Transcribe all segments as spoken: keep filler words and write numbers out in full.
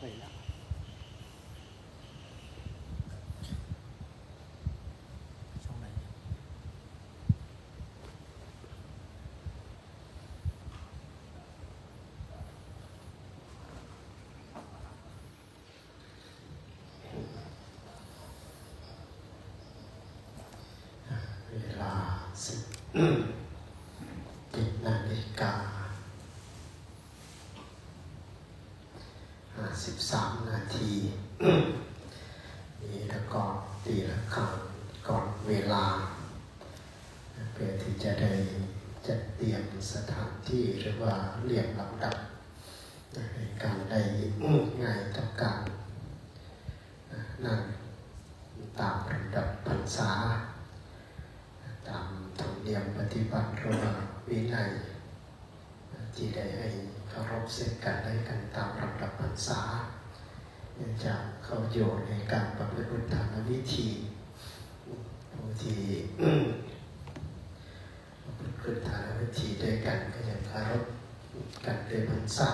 ช่แล้ว ช่องไหน เวลา สิบเจ็ดนาฬิกา ห้าสิบสามนาที นี้แล้วก็ตีระฆังก่อนเวลา เพื่อที่จะได้จัดเตรียมสถานที่ หรือว่าเรียงลำดับ ในการได้ง่ายต่อการนั่งตามลำดับพรรษา ตามธรรมเนียมปฏิบัติ หรือว่าวินัย ที่ได้ให้เคารพซึ่งกันและกันตามลำดับพรรษา เนื่องจากเขาอยู่ในการประพฤติพุทธานุวิธี ผู้ที่ประพฤติพุทธานุวิธีด้วยกันก็ยังเคารพกันด้วยพรรษา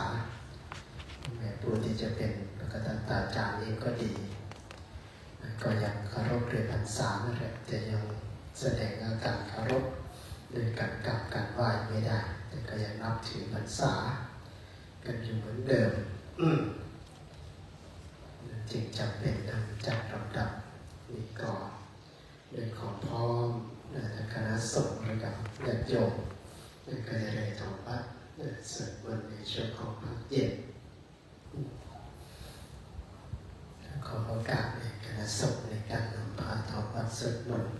แม้ผู้ที่จะเป็นปกตตาจารย์เองก็ดี ก็ยังเคารพด้วยพรรษานั่นแหละ แต่ยังแสดงอาการเคารพด้วยการกราบการไหว้ไม่ได้ แต่ก็ยังนับถือพรรษากันอยู่เหมือนเดิม จึงจำเป็นต้องจัดลำดับ นี่ก็ด้วยความพร้อม และคณะสงฆ์และกับญาติโยม ก็จะได้ทำวัตรสวดมนต์ในช่วงของพักเย็น ขอโอกาสในคณะสงฆ์ในการนำพาทำวัตรสวดมนต์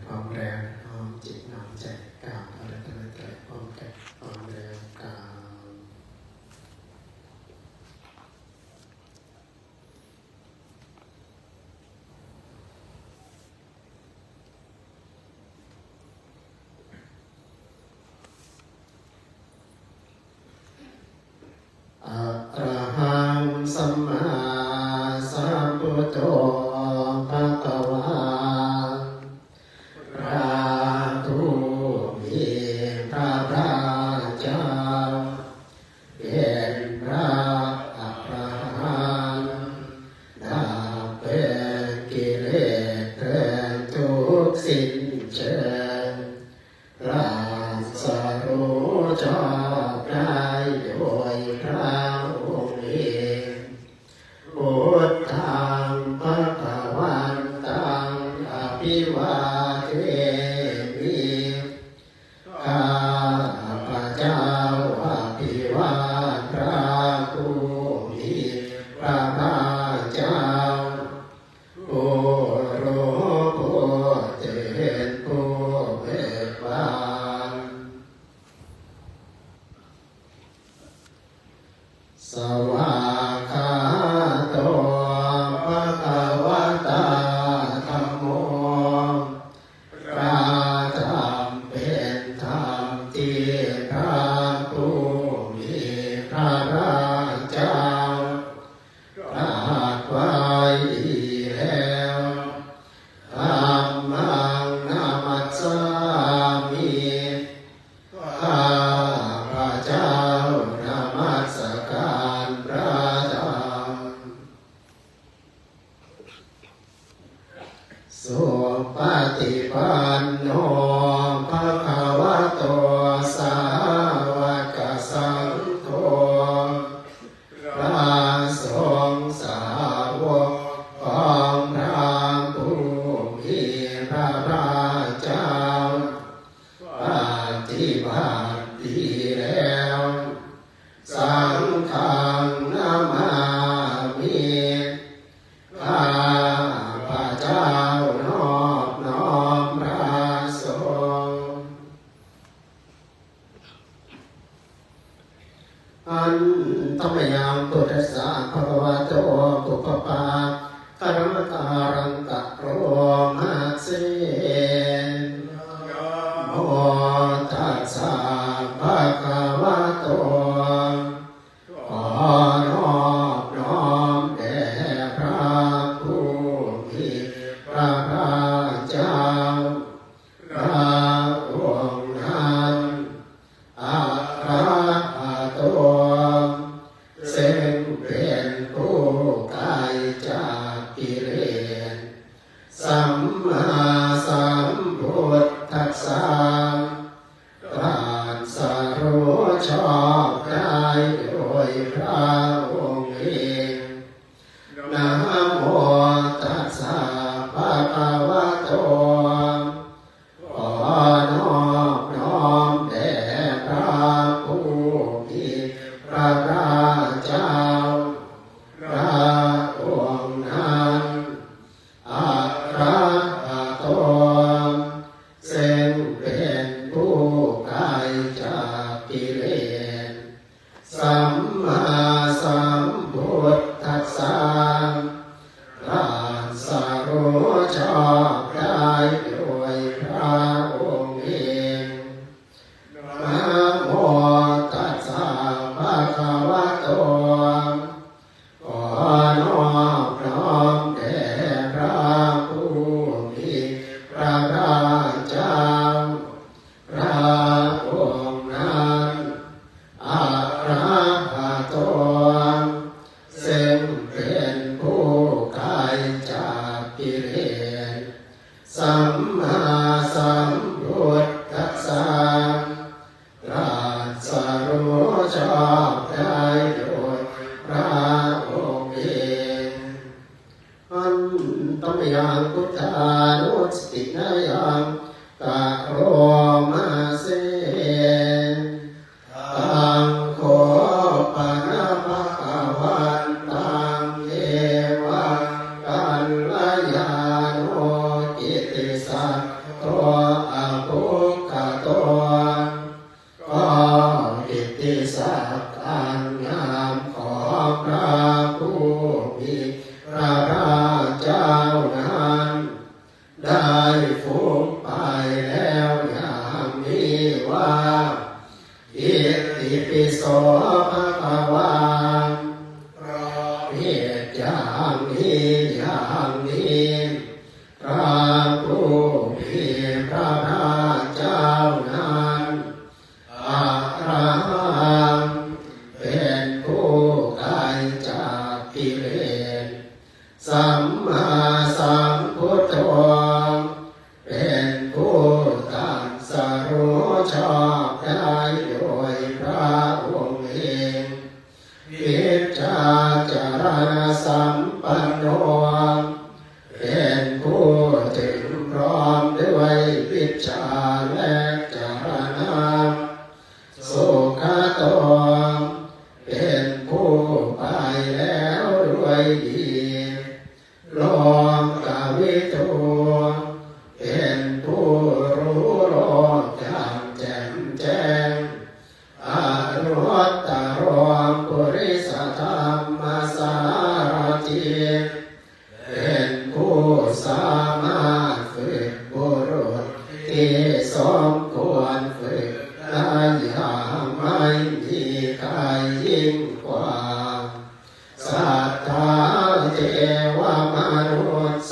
พร้อมแล้วน้อมจิตน้อมใจกราบพระรัตนตรัยพร้อมกัน พร้อมแล้วกราบ Arahaṃ sammāsambuddho bhagavā. พระผู้มีพระภาคเจ้า เป็นพระอรหันต์ ดับเปล่งกิเลสแห่งทุกข์สิ้นเชิง ตรัสรู้ชอบได้โดยพระองค์เอง Buddhaṃ bhagavantaṃ abhivādemi. ข้าพเจ้าอภิวาทพระผู้มีพระภาคเจ้า ผู้รู้ผู้ตื่นผู้เบิกบาน Svākkhāto bhagavatā dhammo. พระธรรมเป็นธรรมที่พระผู้มีพระภาคเจ้า ตรัสไว้ดีแล้ว Dhammaṃ namassāmi. ข้าพเจ้านมัสการพระธรรม Supaṭipanno bhagavato sāvakasaṅgho. พระสงฆ์สาวกของพระผู้มีพระภาคเจ้า ปฏิบัติดีแล้ว Saṅghaṃ namāmi. ข้าพเจ้านอบน้อมพระสงฆ์ Handa mayaṃ buddhassa bhagavato pubbabhāgaraṃ ākāraṃ karoma se. Namo tassa bhagavato. ขอนอบน้อมแด่พระผู้มีพระภาคเจ้า พระ สัมมาสัมพุทธัสสะ ตรัสรู้ชอบได้โดยพระองค์เอง นะโมตัสสะ ภะคะวะโต ขอนอบน้อมแด่พระผู้มีพระภาคเจ้า พระองค์นั้น อะระหะโต ซึ่งเป็นผู้ไกลจากกิเลส สัมมาสัมพุทธัสสะ ตรัสรู้ชอบได้โดยพระองค์เอง นะโมตัสสะ ภะคะวะโต ขอนอบน้อมแด่พระผู้มีพระภาคเจ้า พระองค์นั้น อะระหะโต ซึ่งเป็นผู้ไกลจากกิเลส สัมมาสัมพุทธัสสะ ตรัสรู้ชอบได้โดยพระองค์เอง Hantamayam buddhānussatinayaṃ karoma se. Taṃ kho pana bhagavantaṃ evaṃ kalyāṇo kittisaddo abbhuggato. ก็กิตติศักดิ์อันงามของพระผู้มีพระภาคเจ้านั้น ได้ฟุ้งไปแล้วอย่างนี้ว่า Itipi so bhagavā เพราะเหตุอย่างนี้อย่างนี้ พระผู้มีพระภาคเจ้านั้น Arahaṃ เป็นผู้ไกลจากกิเลส Sammāsambuddho เป็นผู้ตรัสรู้ชอบได้โดยพระองค์เอง Vijjācaraṇasampanno เป็นผู้ถึงพร้อมด้วยวิชชาและจรณะ Sugato เป็นผู้ไปแล้วด้วยดี Lokavidū เป็นผู้รู้โลกอย่างแจ่มแจ้ง Anuttaro purisadammasārathi เป็นผู้สามารถฝึกบุรุษที่สมควรฝึกได้อย่างไม่มีใครยิ่งกว่า Satthā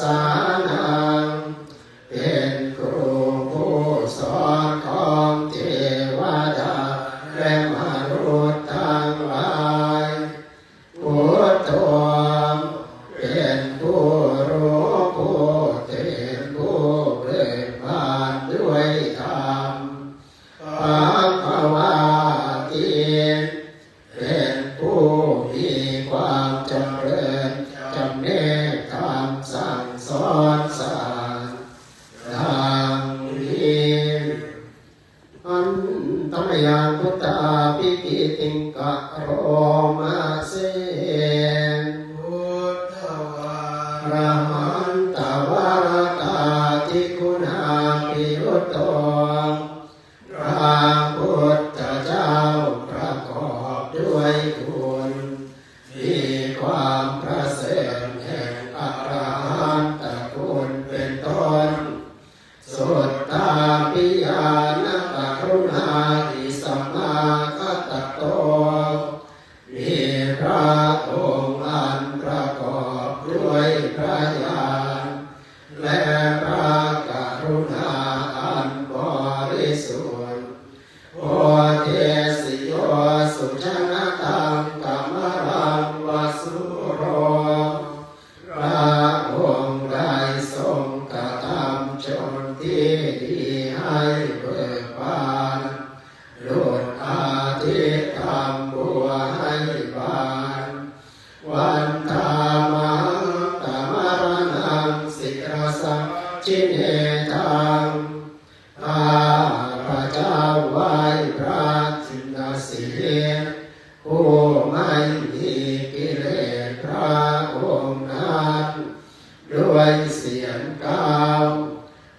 devamanussānaṃ เป็นครูผู้สอนของเทวดาและมนุษย์ทั้งหลาย Buddho เป็นผู้รู้ผู้ตื่นผู้เบิกบานด้วยธรรม Bhagavāti เป็นผู้มีความจำเริญจำแนกธรรมสั่งสอนสัตว์ดังนี้ Handa mayaṃ buddhābhigītiṃ karoma se. Buddhavārahantavaratādiguṇābhiyutto พระพุทธเจ้าประกอบด้วยคุณ มีความประเสริฐแห่งอรหันตคุณเป็นต้น Suddhābhiñāṇakaruṇāhi samāgatatto Sīlasajjinedhaṃ. ข้าพเจ้าไหว้พระชินสีห์ ผู้ไม่มีกิเลสพระองค์นั้น ด้วยเสียงกล่าว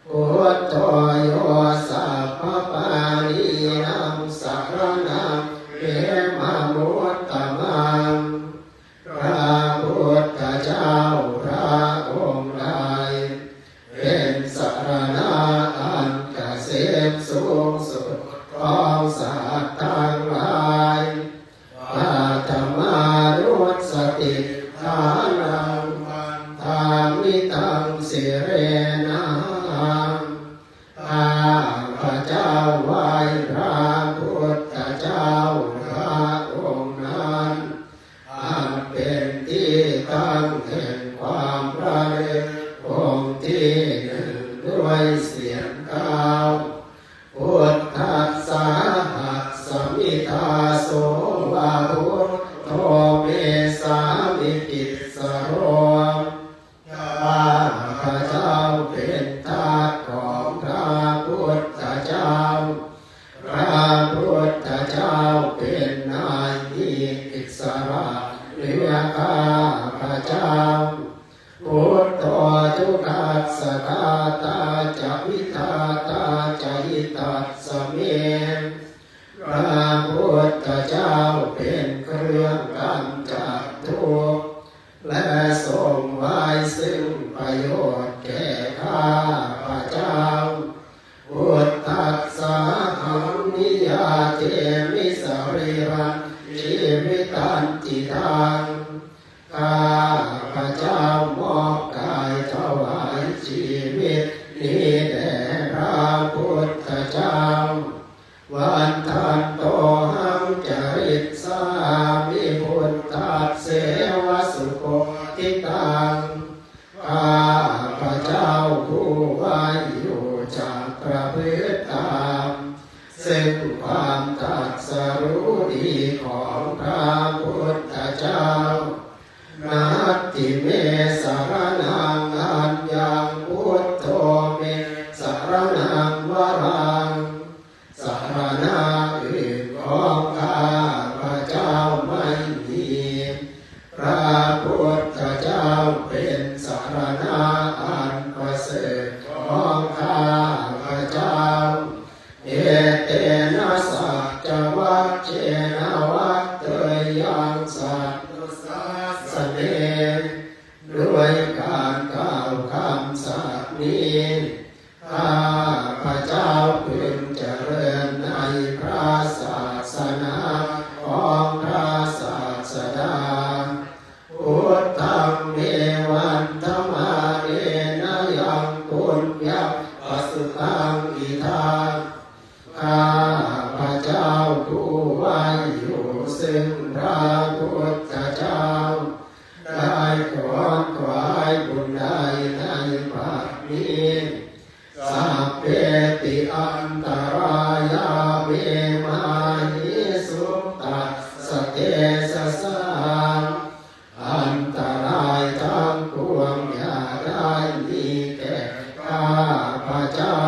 Buddho yo sabbapāṇīnaṃ saraṇaṃ khemamuttamaṃ. พระพุทธเจ้าพระองค์ใด เป็นสรณะอันเกษมสูงสุดของสัตว์ทั้งหลาย Paṭhamānussatiṭṭhānaṃ vandāmi taṃ sirenahaṃ. ข้าพเจ้าไหว้พระพุทธเจ้าพระองค์นั้น อันเป็นที่ตั้งแห่งความระลึก องค์ที่หนึ่ง ด้วยเสียงกล่าว Buddhassāhasmi dāso va buddho me sāmikissaro. ข้าพเจ้าเป็นทาสของพระพุทธเจ้า พระพุทธเจ้าเป็นนาย มีอิสระเหนือข้าพเจ้า Buddho dukkhassa ghātā ca vidhātā ca hitassa me. พระพุทธเจ้าเป็นเครื่องกำจัดทุกข์ และทรงไว้ซึ่งประโยชน์แก่ข้าพเจ้า Buddhassāhaṃ niyyādemi sarīrañjīvitañcidaṃ. ข้าพเจ้ามอบกายถวายชีวิตนี้แด่พระพุทธเจ้า Vandantohaṃ carissāmi buddhasseva subodhitaṃ. ข้าพเจ้าผู้ไหว้อยู่จะประพฤติตาม ซึ่งความตรัสรู้ดีของพระพุทธเจ้า Natthi me saraṇaṃ aññaṃ, buddho me saraṇaṃ varaṃ. สรณะอื่นของข้าพเจ้าไม่มี พระพุทธเจ้าเป็นสรณะอันประเสริฐของข้าพเจ้า Etena saccavajjena vaḍḍheyyaṃ satthu sāsane. ด้วยการกล่าวคำสัตย์นี้ ข้าพเจ้าพึงเจริญในพระศาสนาของพระศาสดา Buddhaṃ me vandamānena yaṃ puññaṃ pasutaṃ idha. ข้าพเจ้าผู้ไหว้อยู่ซึ่งพระพุทธเจ้า ได้ขวนขวายบุญใดในบัดนี้ Sabbepi antarāyā me māhesuṃ tassa tejasā. อันตรายทั้งปวงอย่าได้มีแก่ข้าพเจ้า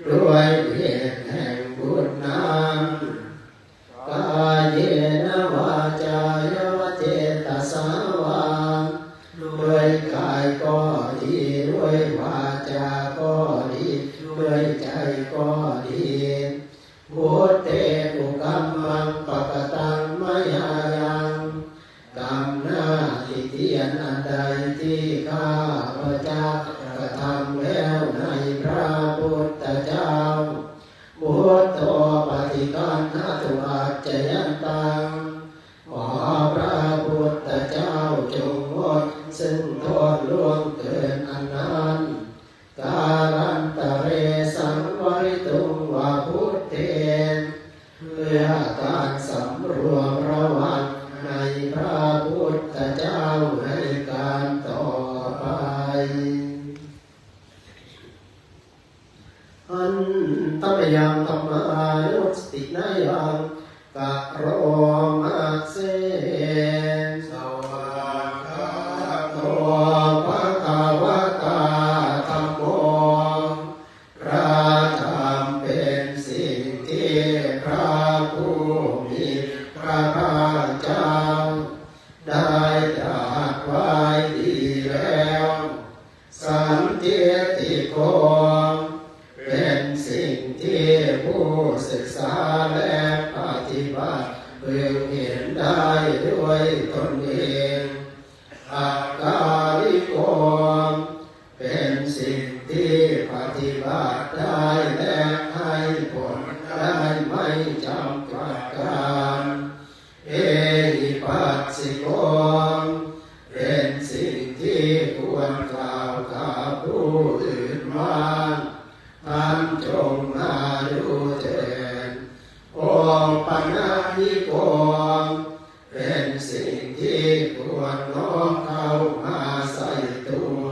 ด้วยเหตุแห่งบุญนั้น Kāyena vācāya va cetasā vā. ด้วยกายก็ดี ด้วยวาจาก็ดี ด้วยใจก็ดี Buddhe kukammaṃ pakataṃ mayā yaṃ. กรรมหน้าติเตียนอันใดที่ข้าพเจ้ากระทำแล้วในพระพุทธเจ้า Buddho paṭiggaṇhatu accayantaṃ. ขอพระพุทธเจ้าจงงดซึ่งโทษล่วงเกินอันนั้น Kālantare saṃvarituṃ va buddhe. เพื่อการสำรวมระวังในพระพุทธเจ้าในการต่อไป Handa mayaṃ dhammānussatinayaṃ karoma se. Svākkhāto bhagavatā Sandiṭṭhiko เป็นสิ่งที่ผู้ศึกษาและปฏิบัติพึงเห็นได้ด้วยตนเอง Akāliko เป็นสิ่งที่ปฏิบัติได้และให้ผลได้ไม่จำกัดกาล Ehipassiko เป็นสิ่งที่ควรกล่าวกับผู้อื่นว่า ท่านจงมาดูเถิด Opanayiko เป็นสิ่งที่ควรน้อมเข้ามาใส่ตัว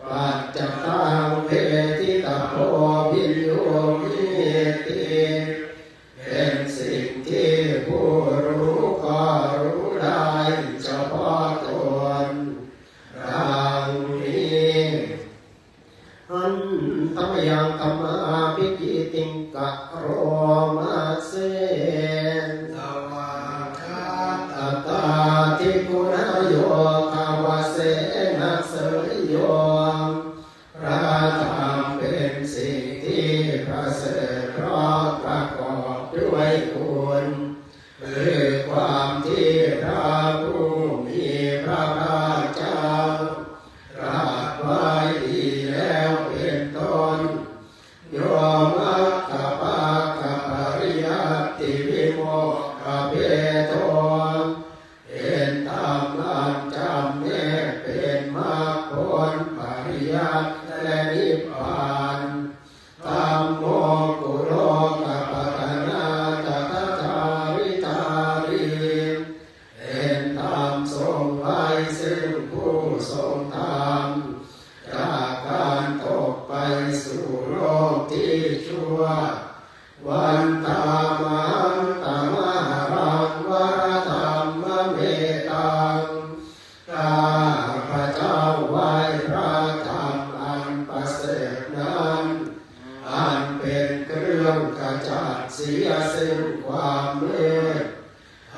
Paccattaṃ veditabbo viññūhīti เป็นสิ่งที่ผู้รู้ก็รู้ได้เฉพาะตน ดังนี้ Handa mayaṃ dhammābhigītiṃ karoma se. Svākkhātatādiguṇayogavasena seyyo. พระธรรมเป็นสิ่งที่ประเสริฐเพราะประกอบด้วยคุณ คือความที่พระผู้มีพระภาคเจ้าตรัสไว้ดีแล้วเป็นต้น Yo maggapākapariyattivimokkhabhedo เป็นธรรมอันจำแนกเป็นมรรคผลปริยัติและนิพพาน Dhammo kulokapatanā ca dadhāri dhārī เป็นธรรมทรงไว้ซึ่งผู้ทรงธรรม จากการตกไปสู่โลกที่ชั่ว Vandāmahaṃ tamaharaṃ varadhammametaṃ ข้าพเจ้าไหว้พระธรรมอันประเสริฐนั้น อันเป็นเครื่องขจัดเสียซึ่งความมืด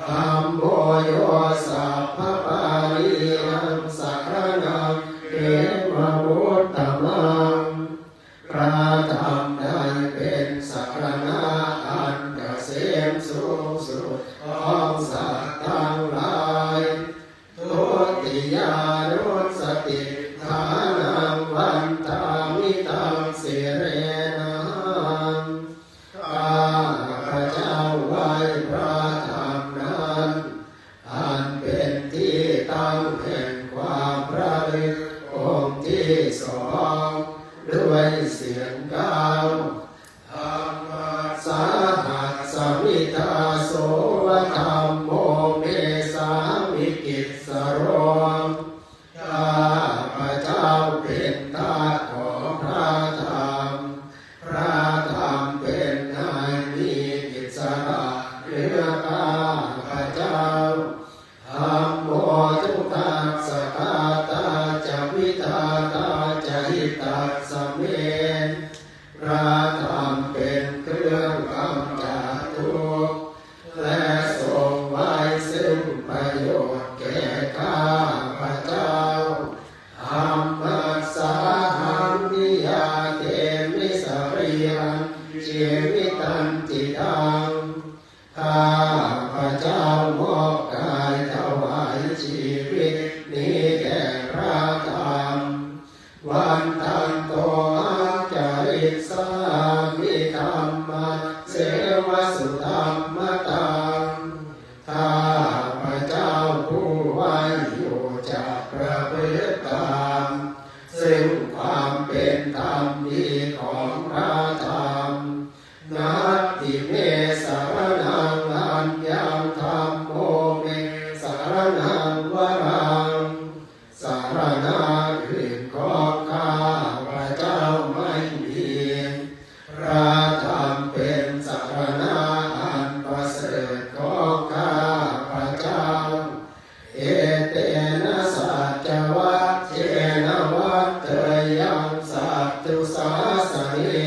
Dhammo yo sabbapāṇīnaṃ saraṇaṃ khemamuttamaṃ พระธรรมใดเป็นสรณะอันเกษมสูงสุดของสัตว์ทั้งหลาย Dutiyānussatiṭṭhānaṃ vandāmi taṃ sirenahaṃ ข้าพเจ้าไหว้พระธรรมนั้น อันเป็นที่ตั้งแห่งความระลึกองค์ที่สอง ด้วยเสียงกล้าว Dhammassāhasmi dāso va dhammo me sāmikissaro ข้าพเจ้าเป็นทาสของพระธรรม พระธรรมเป็นนายมีอิสระเหนือข้าพเจ้า Dhammo dukkhassa ghātā ca vidhātā ca hitassa me พระธรรมเป็นเครื่องกำจัดทุกข์ และทรงไว้ซึ่งประโยชน์แก่ข้าพเจ้า Dhammassāhaṃ niyyādemi sarīrañjīvitañcidaṃ ข้าพเจ้ามอบกายถวายชีวิตนี้แด่พระธรรม Vandantohaṃ carissāmi dhammasseva sudhammataṃ ข้าพเจ้าผู้ไหว้อยู่จะประพฤติตาม ซึ่งความเป็นธรรมดีของพระธรรม Natthi me saraṇaṃ aññaṃ dhammo me saraṇaṃ varaṃ สรณะอื่นของข้าพเจ้าไม่มี พระธรรมเป็นสรณะอันประเสริฐของข้าพเจ้า Etena saccavajjena vaḍḍheyyaṃ satthu sāsane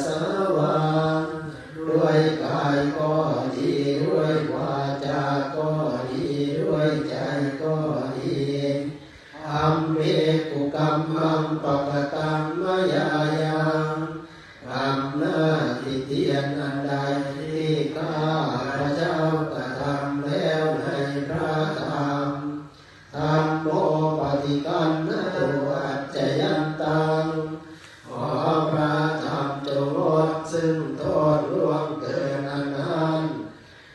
สาวา ด้วยกายก็ดี ด้วยวาจาก็ดี ด้วยใจก็ดี Amhe kukammaṃ pakataṃ mayā yaṃ กรรมหน้าติเตียนอันใดที่ข้าพเจ้ากระทำแล้วในพระธรรม Dhammo paṭiggaṇhatu accayantaṃ ขอพระธรรมจงงดซึ่งโทษล่วงเกินอันนั้น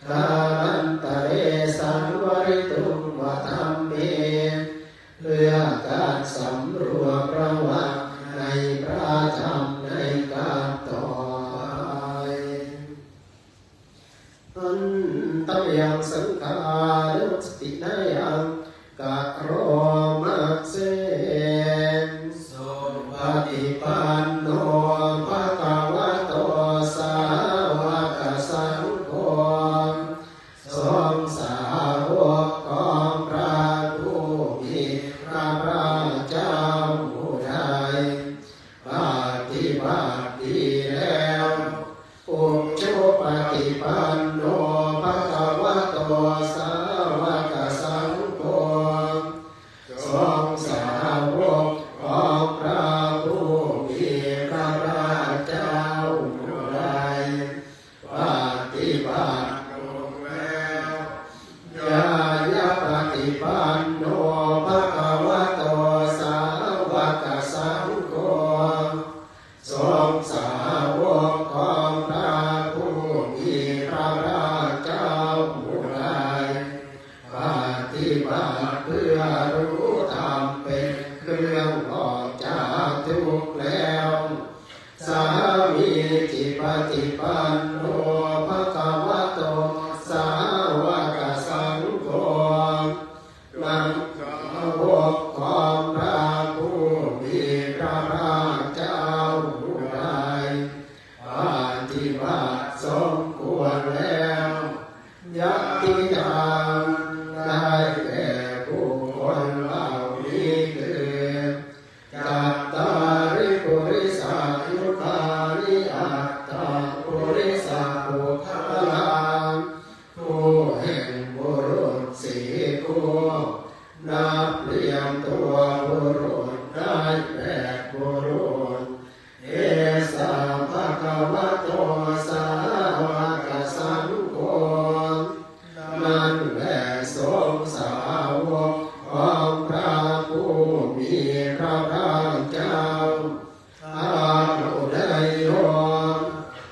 Kālantare saṃvarituṃ va dhamme เพื่อการสำรวมระวังในพระธรรมในการต่อไป Handa mayaṃ saṅghānussatinayaṃ karoma se. Supaṭipanno bhagavato sāvakasaṅgho สงฆ์สาวกของพระผู้มีพระภาคเจ้าผู้ใด ปฏิบัติดีแล้ว Ujupaṭipanno bhagavato sāvakasaṅgho สงฆ์สาวกของพระผู้มีพระภาคเจ้าผู้ใด ปฏิบัติลงแล้ว Ñāyapaṭipanno bhagavato sāvakasaṅgho สงฆ์สาวกของพระผู้มีพระภาคเจ้าผู้ใด ปฏิบัติเพื่อรู้ธรรมเป็นเครื่องออกจากทุกข์แล้ว Sāmīcipaṭipanno bhagavato sāvakasaṅgho สงฆ์สาวกของพระผู้มีพระภาคเจ้าผู้ใด ปฏิบัติสมควรแล้ว Yadidaṃ ได้แก่บุคคลเหล่านี้คือ Cattāri purisayugāni aṭṭha purisapuggalā ผู้แห่งบุรุษสี่คู่ นับเรียงตัวบุรุษได้แปดบุรุษ Esa bhagavato sāvakasaṅgho นั่นแหละสงฆ์สาวกของพระผู้มีพระภาคเจ้า Āhuneyyo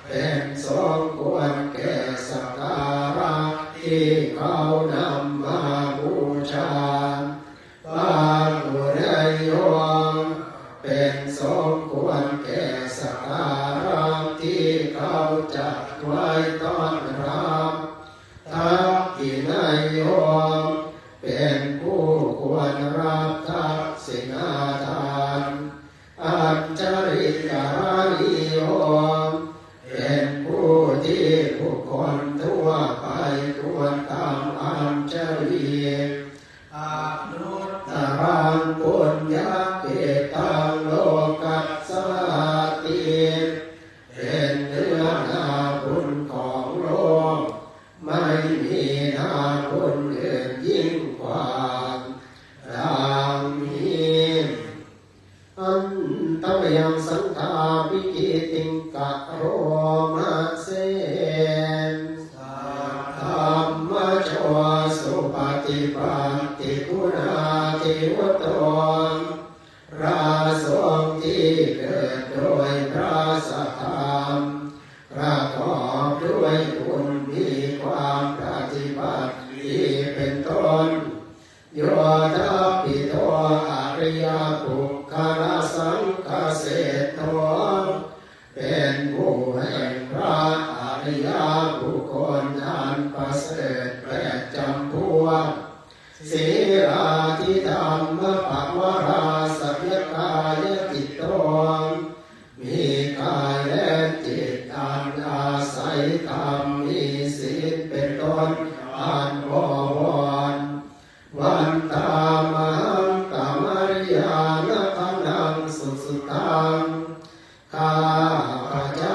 เป็นสงฆ์ควรแก่สักการะที่เขานำมาบูชา Pāhuneyyo เป็นสงฆ์ควรแก่สักการะที่เขาจัดไว้ต้อนรับ Dakkhiṇeyyo เป็นผู้ควรรับทักษิณาทาน Añjalikaraṇīyo เป็นผู้ที่บุคคลทั่วไปควรทำอัญชลี Anuttaraṃ puññakkhettaṃ lokassāti เป็นเนื้อนาบุญของโลก ไม่มีนาบุญอื่นยิ่งกว่า ดังนี้ Handa mayaṃ saṅghābhigītiṃ karoma se. Saddhammajo supaṭipattiguṇādibutto พระสงฆ์ที่เกิดโดยพระสัทธรรม ประกอบด้วยคุณมีความปฏิบัติดีเป็นต้น Yoṭṭhabbidho ariyapuggalasaṅghaseṭṭho เป็นผู้แห่งพระอริยบุคคลอันประเสริฐแปดจำพวก Sīlādidhammapavarāsayakāyacittō มีกายและจิตอันอาศัยธรรม มีศีลเป็นต้น อันบวร Vandāmahaṃ tamariyāna gaṇaṃ susuddhaṃ ข้าพเจ้า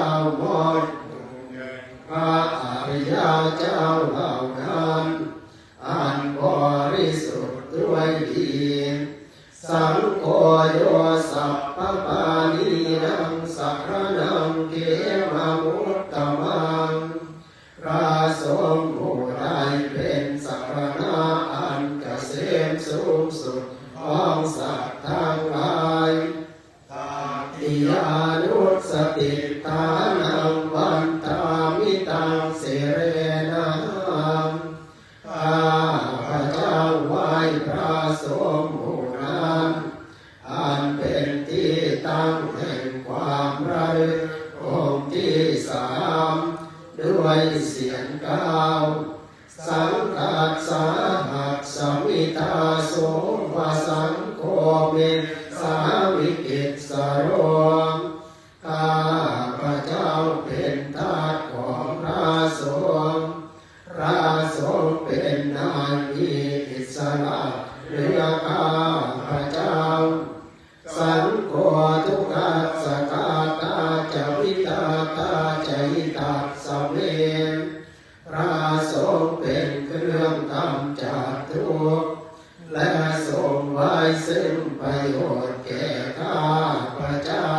Saraṇaṃ vandāmi taṃ sirenahaṃ. ข้าพเจ้าไหว้พระสงฆ์หมู่นั้น อันเป็นที่ตั้งแห่งความระลึกองค์ที่สาม ด้วยเสียงกล่าว Saṅghassa hasmi dāso va saṅgho me sāmikissaro. ข้าพเจ้าเป็นทาสของพระสงฆ์ พระสงฆ์เป็นนายมีอิสระเหนือข้าพเจ้า Saṅgho dukkhassa ghātā ca vidhātā ca hitassa me. พระสงฆ์เป็นเครื่องกำจัดทุกข์ และทรงไว้ซึ่งประโยชน์แก่ข้าพเจ้า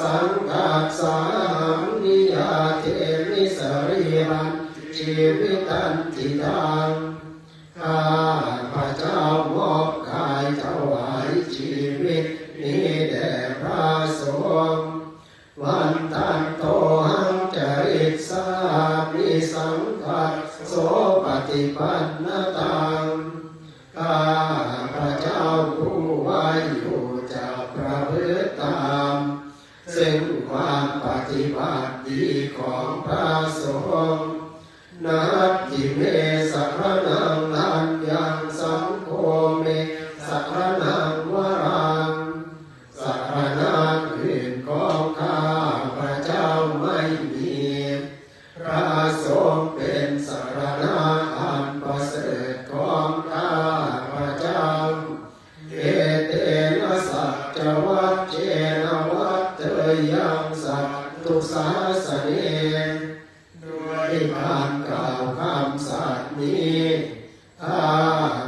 Saṅghassāhaṃ niyyādemi sarīrañjīvitañcidaṃ. ข้าพเจ้ามอบกายถวายชีวิตนี้แด่พระสงฆ์ Vandantohaṃ carissāmi saṅghassopaṭipannataṃ. ข้าพเจ้าผู้ไหว้อยู่จะประพฤติตาม ซึ่งความปฏิบัติดีของพระสงฆ์ Natthi me saraṇaṃ aññaṃ, saṅgho me saraṇaṃ varaṃ. สรณะอื่นของข้าพเจ้าไม่มี พระสงฆ์เป็นสรณะอันประเสริฐของข้าพเจ้า Etena saccavajjena vaḍḍheyyaṃ satthu sāsane. ด้วยการกล่าวคำสัตย์นี้ ข้า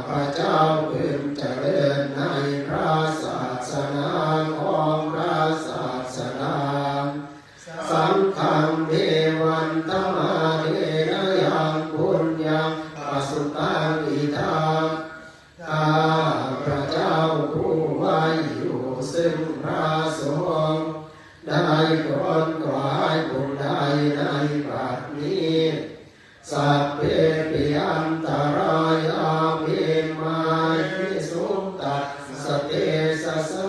พเจ้าพึงเจริญในพระศาสนาของพระศาสดา Saṅghaṃ me vandamānena yaṃ puññaṃ pasutaṃ idha. ข้าพระเจ้าผู้ไหว้อยู่ซึ่งพระสงฆ์ ได้ครวญขวายบุญใดในบัดนี้ Sabbepi antarāyā me māhesuṃ tassa tejasā.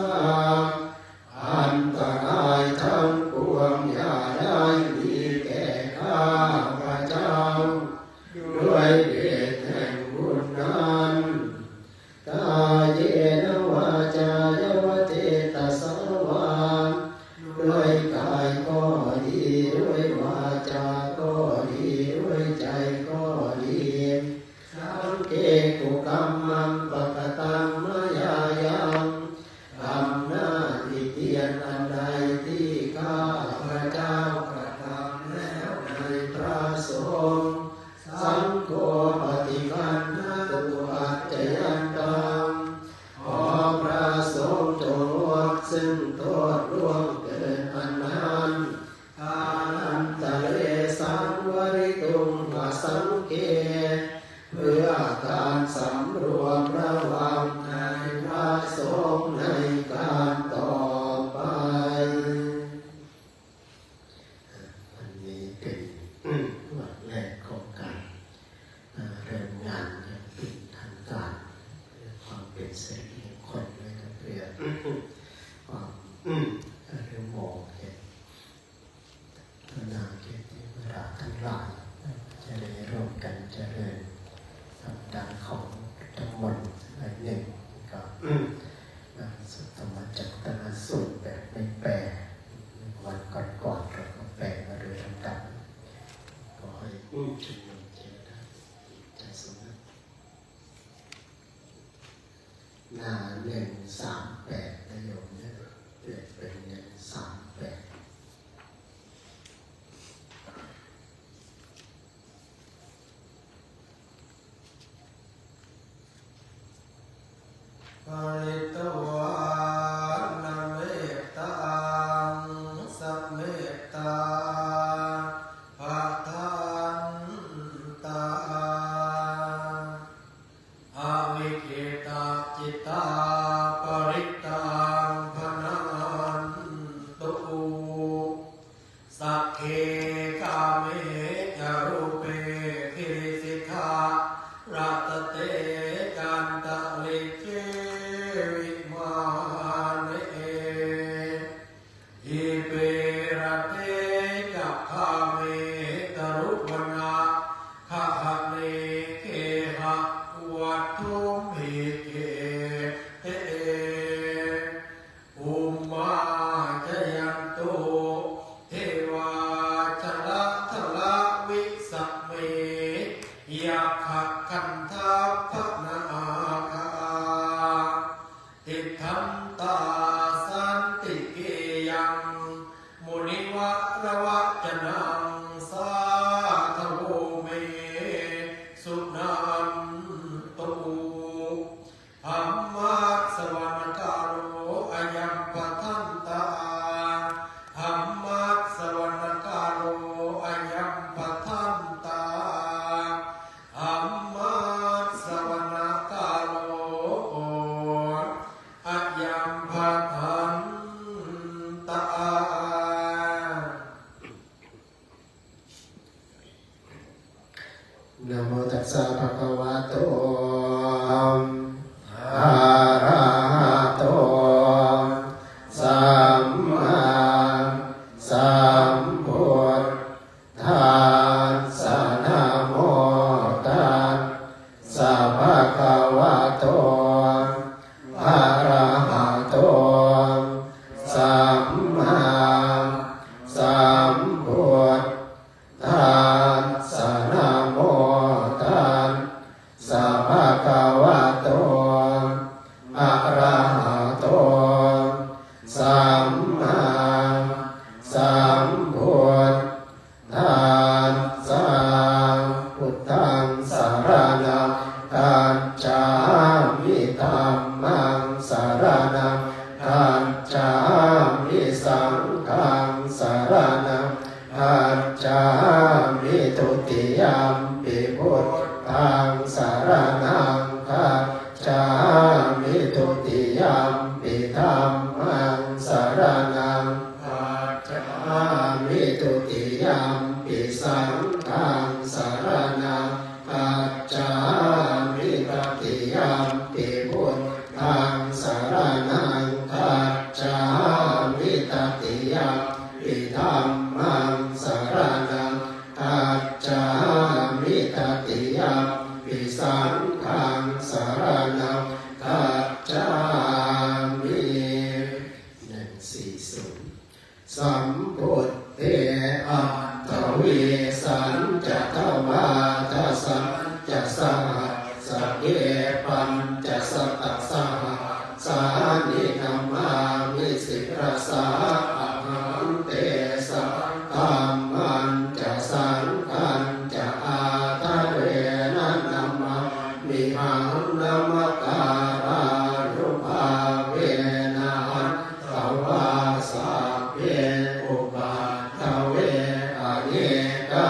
อันตรายทั้งปวงอย่าได้มีแก่ข้าพเจ้า ด้วยเดชแห่งบุญนั้น Kāyena vācāya va cetasā vā. ด้วยกายก็ดี ด้วยวาจาก็ดี ด้วยใจก็ดี Saṅghe kukammaṃ pakataṃ mayā yaṃ. กรรมหน้าติเตียนอันใดที่ข้าพเจ้ากระทำแล้วในพระสงฆ์ Saṅgho paṭiggaṇhatu accayantaṃ. ขอพระสงฆ์จงงดซึ่งโทษล่วงเกินอันนั้น Kālantare saṃvarituṃ va saṅghe. เพื่อการสำรวมระวังในพระสงฆ์ในการต่อไป วันนี้เป็นวันแรกของการเริ่มงานอย่างเป็นทางการ เพื่อความเป็นสิริมงคล และก็เพื่อความอนุโมทนา บรรดาเทวดาทั้งหลาย จะได้ร่วมกันเจริญ ทำดังของพุทธมนต์สักหน่อยหนึ่ง ก็สวดธรรมจัตตนสูตรแบบไม่แปล วันก่อนๆเราก็แปลมาโดยลำดับ ขอให้ชุมนุมเทวดาใจสงบ หน้าหนึ่งสามแปดนะโยมเนี่ย เปลี่ยนเป็นหนึ่งสามแปด Pharitvāna mettaṃ samettā bhadantā avikkhittacittā parittaṃ bhaṇantu. Agge kāme ca rūpe girisikharataṭe cantalikkhe vimāne dīpe raṭṭhe ca gāme taruvanagahane gehavatthumhi khette bhummā cāyantu devā jalathalavisame yakkhagandhabbanāgā tiṭṭhantā santike yaṃ munivaravacanaṃ sādhavo me suṇantu. Dhammassavanakālo ayambhadantā. Dhammassavanakālo ayambhadantā. Dhammassavanakālo ayambhadantā. Namo tassa bhagavato arahato sammāsambuddhassa. Namo tassa bhagavato arahato sammāsambuddhassa. Namo tassa bhagavato arahato sammāsambuddhassa. Buddhaṃ saraṇaṃ gacchāmi. Dhammaṃ saraṇaṃ gacchāmi. Saṅghaṃ saraṇaṃ gacchāmi. Dutiyampi buddhaṃ saraṇaṃ gacchāmi. Dutiyampi dhammaṃ saraṇaṃ gacchāmi. Dutiyampi saṅghaṃ saraṇaṃ gacchāmi. Tatiyampi buddhaṃ saraṇaṃ gacchāmi. Tatiyampi dhammaṃ saraṇaṃ gacchāmi. Tatiyampi saṅghaṃ saraṇaṃ gacchāmi. หนึ่งสี่ศูนย์ Sambuddhe aṭṭhavīsañca dvādasañca sahassake pañcasatasahassāni namāmi sirasā ahaṃ. Tesaṃ dhammañca saṅghañca ādarena namāmihaṃ. Namakārānubhāvena hantvā sabbe upaddave anekā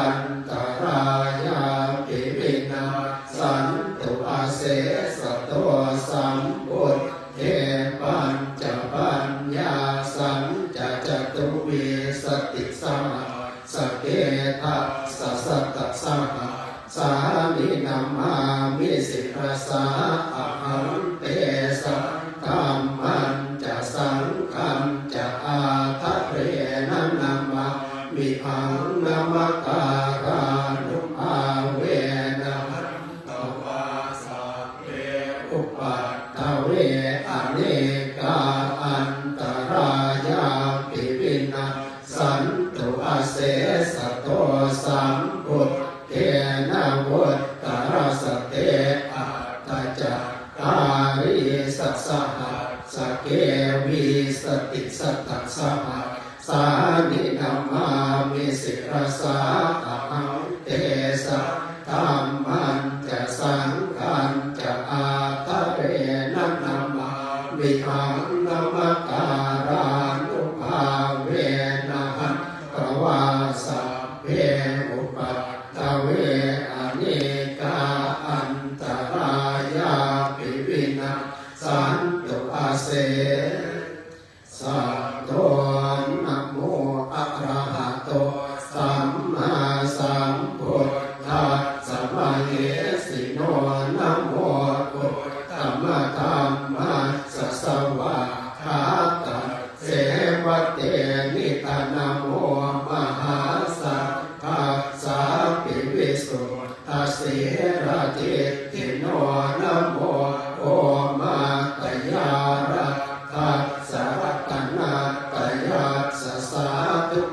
antarāyāpi vinassantu asesato. Sambuddhe pañcapaññāsañca catuvīsatisahassake dasasatasahassāni namāmi sirasā ahaṃ. Tesaṃ dhammañca saṅghañca ādarena namāmihaṃ. Namakārānubhāvena hantvā sabbe upaddave anekā antarāyāpi vinassantu asesato. Sambuddhe navuttarasate aṭṭhacattālīsasahassake vīsatisatasahassāni namāmi sirasā ahaṃ. Tesaṃ dhammañca saṅghañca ādarena namāmihaṃ. Namakārānubhāvena hantvā sabbe upaddave anekā antarāyāpi vinassantu ase sato. Namo arahato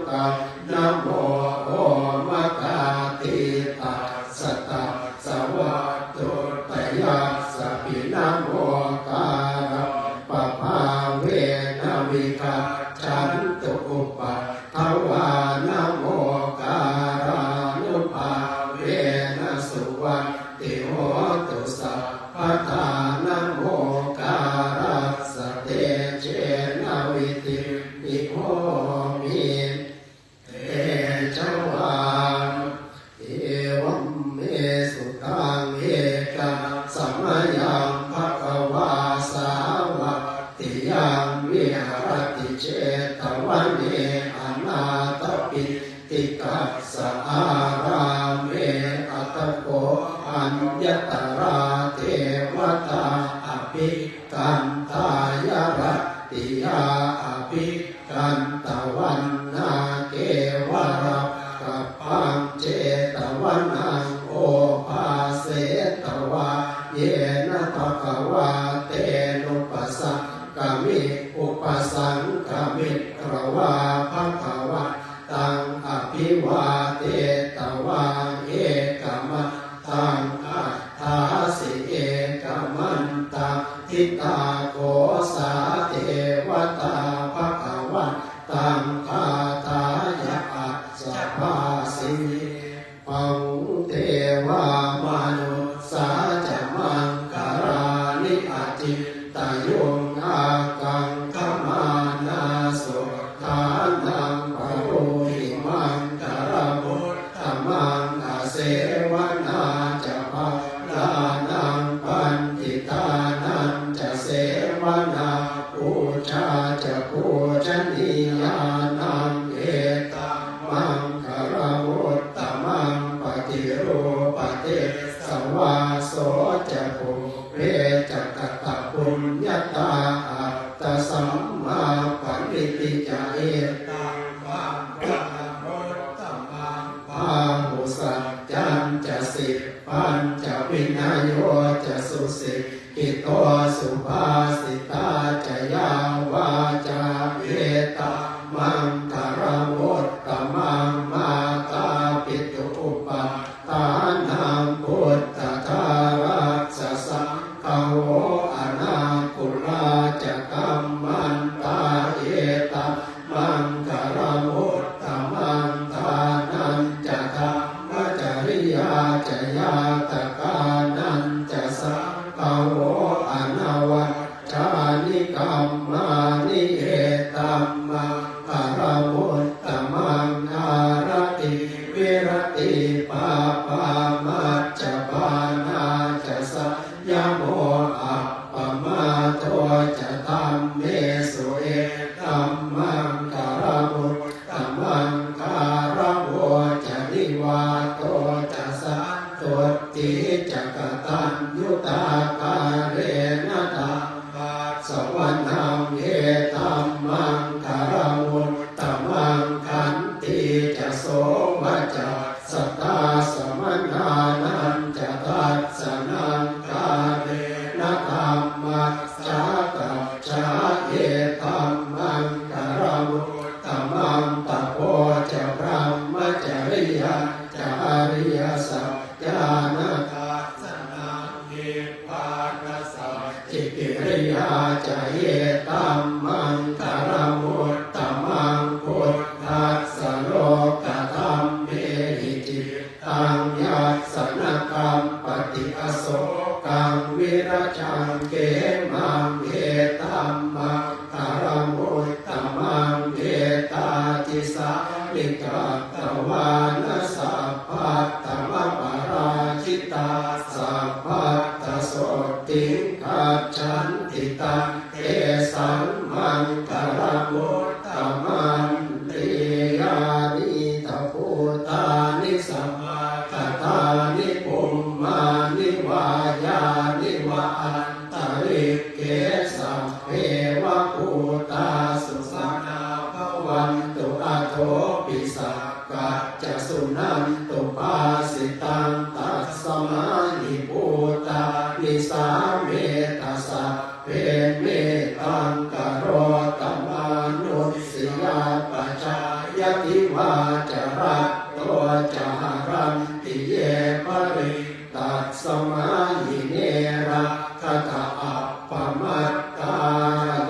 taṃ namo omakātītassa tassa vatthuttayassapi. Namokārappabhāvena vigacchantu upaddavā. Namokārānubhāvena suvatthi hotu sabbadā. Namokārassa tejena vidhimhi homi tejavā. Evaṃ me sutaṃ. Ekaṃ samayaṃ bhagavā sāvatthiyaṃ viharati jetavane anāthapiṇḍikassa ārāme. Atha kho aññatarā devatā abhik kantāya rattiyā abhikkantavanā kevalakappaṃ jetavanaṃ obhāsetvā yena bhagavā tenupasaṅkami upasaṅkamitvā bhagavantaṃ abhivādetvā ekaman taṃ aṭṭhāsi. Ekamantaṃ ṭhitā kho sā devatā bhagavantaṃ gāthāya ajjhabhāsi. Bahū devā manussā ca maṅgalāni acintayuṃ ākaṅkhamānā sotthānaṃ brūhi maṅgalamuttamaṃ. Asevanā ca bālānaṃ paṇḍitānañca sevanā pūjā ca pūjanīyānaṃ etammaṅgalamuttamaṃ. Paṭirūpadesavāso ca pubbe ca katapuññatā attasammāpaṇidhi ca etammaṅgalamuttamaṃ. Bāhusaccañca sippañca vinayo ca susi kkhito subhāsitā ca yā vācā etammaṅgalamuttamaṃ. Mātāpitu upaṭṭhānaṃ puttadārassa saṅgaho anākulā ca kammantā etam maṅgalamuttamaṃ. Dānañca dhammacariyā ca ñātakānañca saṅgaho anavajjāni kammāni etammaṅgalamuttamaṃ. Āratī viratī pāpā majjapānā ca sañ ñamo appamādo ca dhammesu etammaṅgalamuttamaṃ. Gāravo ca nivāto ca santuṭṭhī ca kataññutā kālena dhammassavanaṃ etammaṅgalamuttamaṃ. Khantī ca sovacassatā samaṇānañca dassanaṃ kālena dhammasākacchā etammaṅgalamuttamaṃ. Tapo ca brahmacariyañca ariyasaccāna dassanaṃ nibbānasacchikiriyā ca etammaṅgalamuttamaṃ. Phuṭṭhassa lokadhammehi cittaṃ yassa na kampati asokaṃ virajaṃ khemaṃ etammaṅgalamuttamaṃ. Etādisāni katvāna sabbatthamaparājitā sabbattha sotthiṃ gacchanti taṃ tesaṃ maṅgalamuttamanti. Yānīdha bhūtāni samāgatāni bhummāni vā yāni va antalikkhe sabbeva bhūtā sumanā bhavantu athopi sakkacca suṇantu bhāsitaṃ. Tasmā hi bhūtā nisāmetha sabbe mettaṃ karotha mānusiyā pajāya vā ca ratto ca haranti ye baliṃ, tasmā hi ne rakkhatha appamattā.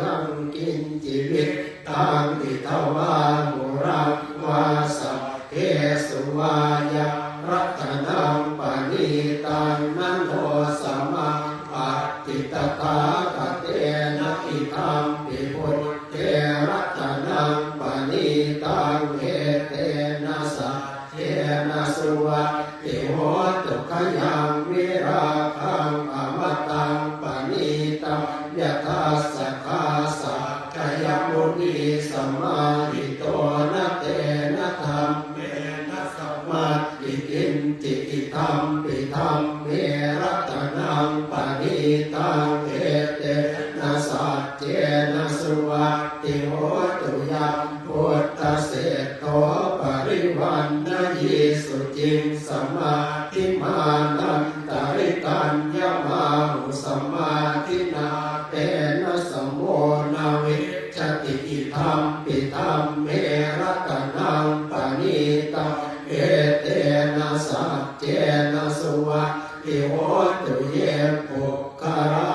Yaṃ kiñci vittaṃ idha vā huraṃ vā saggesu vā yaṃ ratanaṃ paṇītaṃ na no samaṃ atthi tathāgatena, idampi buddhe ratanaṃ paṇītaṃ, etena saccena suvatthi hotu. Khayaṃ virāgaṃ amataṃ paṇītaṃ yadajjhagā sakyamunī samāhito, na tena dhammena samatthi kiñci, idampi dhamme ratanaṃ paṇītaṃ, etena saccena suvatthi hotu. Yaṃ buddhaseṭṭho parivaṇṇayī suciṃ, samādhimānantarikaññamāhu, samādhinā tena samo na vijjati, idampi dhamme ratanaṃ paṇītaṃ, etena saccena suvatthi hotu. Ye puggalā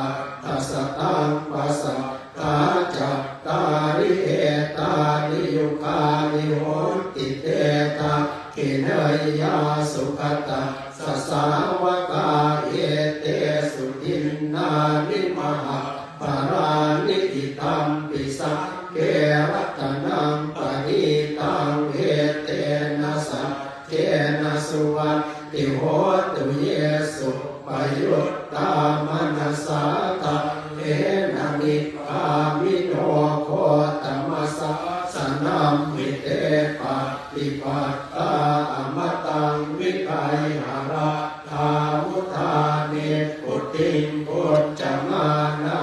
aṭṭha sataṃ pasatthā, cattāri etāni yugāni honti, te dakkhiṇeyyā sugatassa sāvakā, etesu dinnāni mahapphalāni, idampi saṅghe ratanaṃ paṇītaṃ, etena saccena suvatthi hotu. Ye suppayuttā manasā daḷhena, nikkāmino gotamasāsanamhi, te pattipattā amataṃ vigayha, laddhā mudhā nibbutiṃ bhuñjamānā,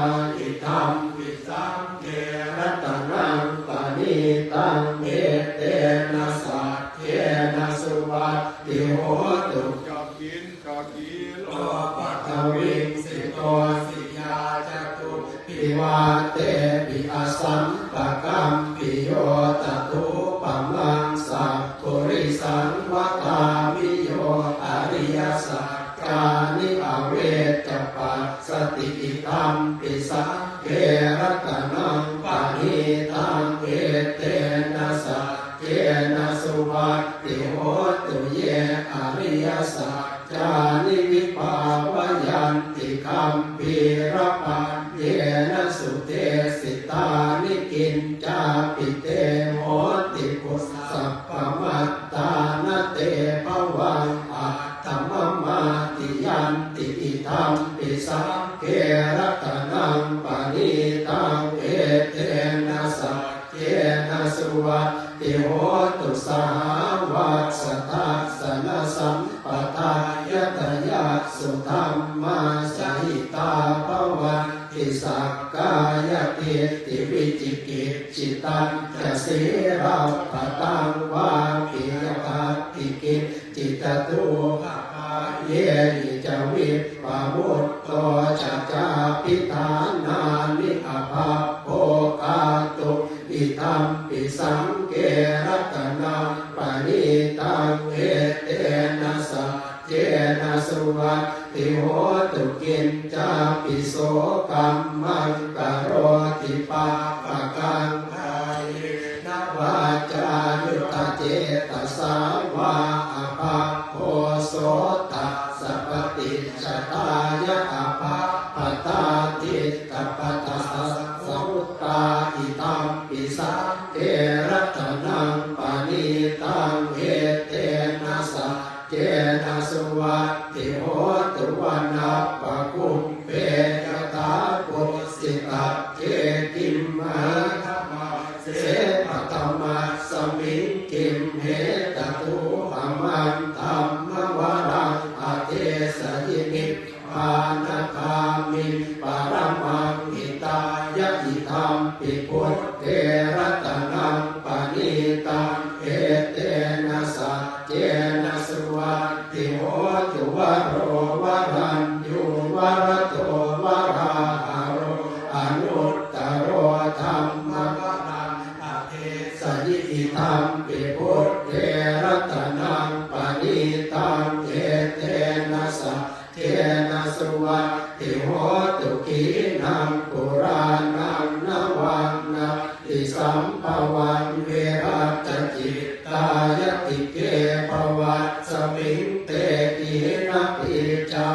idampi saṅghe ratanaṃ paṇītaṃ, etena saccena suvatthi hotu. Yakiñca khīlo paṭhaviṃ sito siyā, catubbhi vātebhi asampakampiyo, tathūpamaṃ sappurisaṃ vadāmi, yo ariyasaccāni avecca passati, idampi saṅghe ratanaṃ paṇītaṃ, etena saccena suvatthi hotu. Ye ariyasaccāni vibhāvayanti gambhīrapaññena sudesitāni, kiñcāpi te honti bhusappamattāna, te bhavaṃ aṭṭhamamādiyanti, idampi saṅghe ratanaṃ paṇītaṃ, etena saccena suvatthi hotu. Sahāvassa-dassana-sampadaṃ, yatthāyatthayassu dhammā, jahitā bhavanti sakkāyadiṭṭhi vicikicchitañca, sīlabhataṃ vāpi yadatthi kiñci, catūhapāyehi ca vippamutto ca, cābhiṭhānāni abhabbo kātuṃ, idampi saṅghe ratanaṃ paṇītaṃ, etena saccena suvatthi hotu. Kiñcāpi so kammaṃ karoti pāpakaṃ, kāyena vācāyuda cetasā vā, abhabbo so tassa paṭicchadāya, abhabbatā diṭṭhapadassa vuttā, idampi saṅghe ratanaṃ paṇītaṃ, etena saccena suvatthi hotu. Vanappagumbe yathā phussitagge, gimhānamāse paṭhamasmiṃ gimhe, tathūpamaṃ dhammavaraṃ adesayi, nibbānagāmiṃ paramaṃ hitāya, idampi buddhe ratanaṃ paṇītaṃ, etena saccena suvatthi hotu. Varo varaññū varado varāharo, anuttaro dhammavaraṃ adesayi, idampi Buddhe ratanaṃ paṇītaṃ, etena saccena suvatthi hotu. Khīṇaṃ purāṇaṃ navaṃ natthi sambhavaṃ, virattacittāyatike bhavasmiṃ te khīṇabījā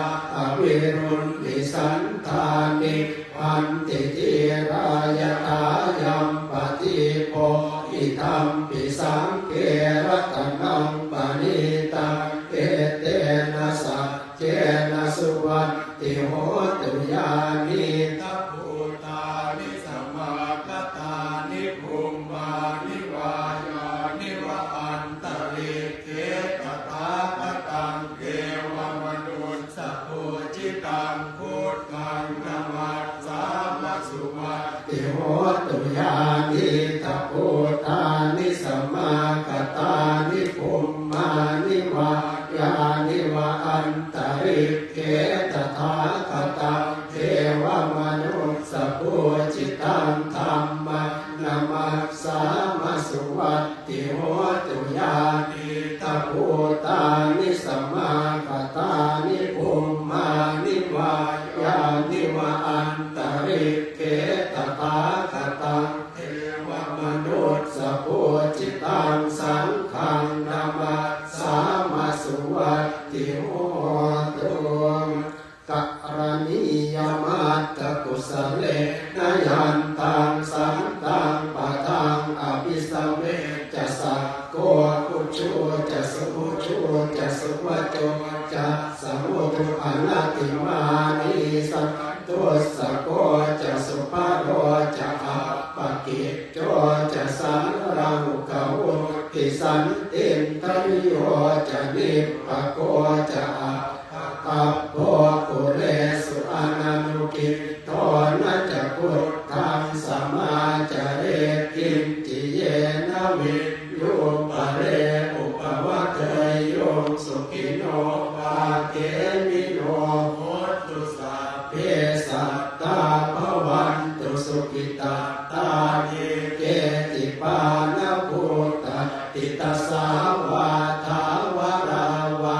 avirūḷhichandā nibbanti dhīrā yathāyampadīpo. Idampi saṅghe ratanaṃ paṇītaṃ, etena saccena suvatthi hotu. Yānīdha bhūtāni samāgatāni bhummāni vā yāni va antalikkhe, tathāgataṃ devamanussapūjitaṃ buddhaṃ namassāma suvatthi hotu. Yānīdha bhūtāni samāgatāni bhummāni vā yāni va antalikkhe, tathāgataṃ devamanussapūjitaṃ dhammaṃ namassāma suvatthi hotu. Yānīdha bhūtāni samāgatāni bhummāni vā yāni va antalikkhe, tathāgataṃ devamanussapūjitaṃ saṅghaṃ namassāma suvatthi hotu. Karaṇīyamatthakusalena yantaṃ santaṃ padaṃ abhisamecca, sakko ujū ca suhujū ca suvaco cassa mudu anatimānī, santussako ca subharo ca appakicco ca sallahukavutti, santindriyo ca nipako ca appagabbho kulesu ananugiddho. Na ca khuddaṃ samācare kiñci yena viññū pare upavadeyyuṃ, sukhino vā khemino hontu, sabbe sattā bhavantu sukhitattā. Ye keci pāṇabhūtatthi tasā vā thāvarā vā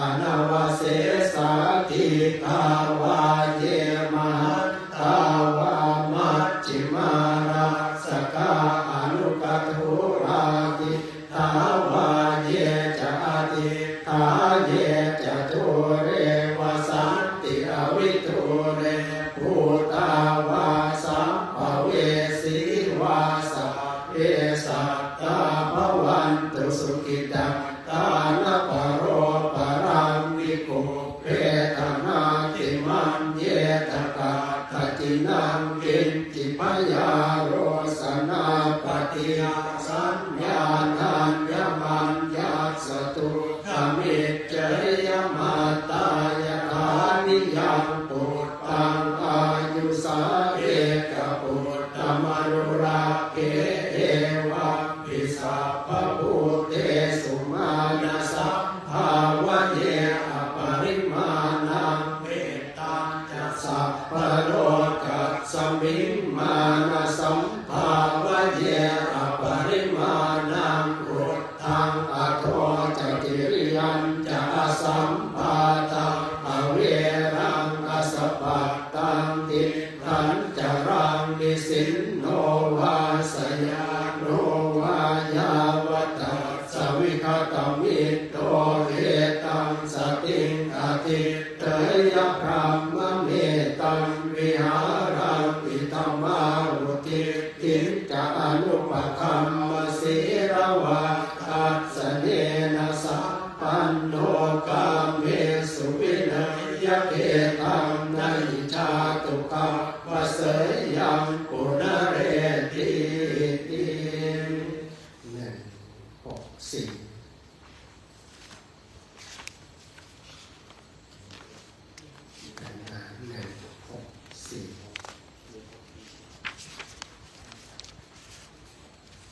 anavasesā, dīghā vā ye mahantā vā majjhimā rassakā aṇukathūlā, diṭṭhā vā ye ca adiṭṭhā ye ca dūre vasanti avidūre, bhūtā vā sambhavesī vā, sabbe sattā bhavantu sukhitattā. Na paro paraṃ vikub bhedha nātimaññetha katthaci naṃ kiñci byārosanā paṭighasaññā nāññamaññassa dukkhamiccheyya. Mātā yathā niyaṃ puttaṃ āyusā ekaputtamanurakkhe, evampi sabbabhūtesu mānasam bhāvaye aparimāṇaṃ. Mettañca sabbalokasmiṃ mānasam bhāvaye aparimāṇaṃ, uddhaṃ adho ca tiriyañca asambādhaṃ averaṃ asapattaṃ. Tiṭṭhañcaraṃ nisinno vā sayāno vā yāvatassa vigatamiddho, etaṃ satiṃ adhiṭṭheyya brahmametaṃ vihāraṃ idhamāhu. Diṭṭhiñca anupagamma sīlavā dassanena sampanno, kāmesu vineyya gedhaṃ na hi jātu gabbhaseyyaṃ punaretīti. หนึ่งหกสี่ หนึ่งหกสี่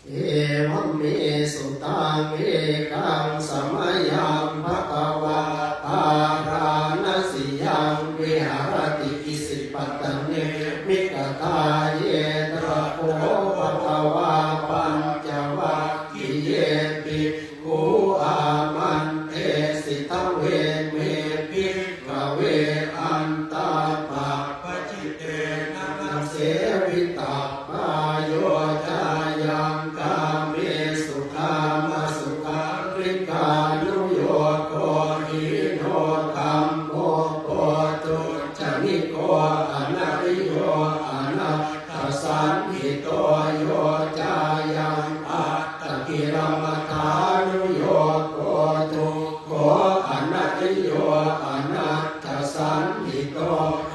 Evaṃ me sutaṃ. Ekaṃ samayaṃ bhagavā bārāṇasiyaṃ viharati isipatane migadāye. Tatra kho bhagavā pañcavaggiyepi Bhikkhu āmantesi: Dveme, bhikkhave, antā pabbajitena na sevitabbā, yo cāyaṃ kāmesu kāmasukhallikānuyogo hīno gammo pothujjaniko anariyo anatthasañhito, yo cāyaṃ attakilamathānuyogo dukkho anariyo anatthasañhito.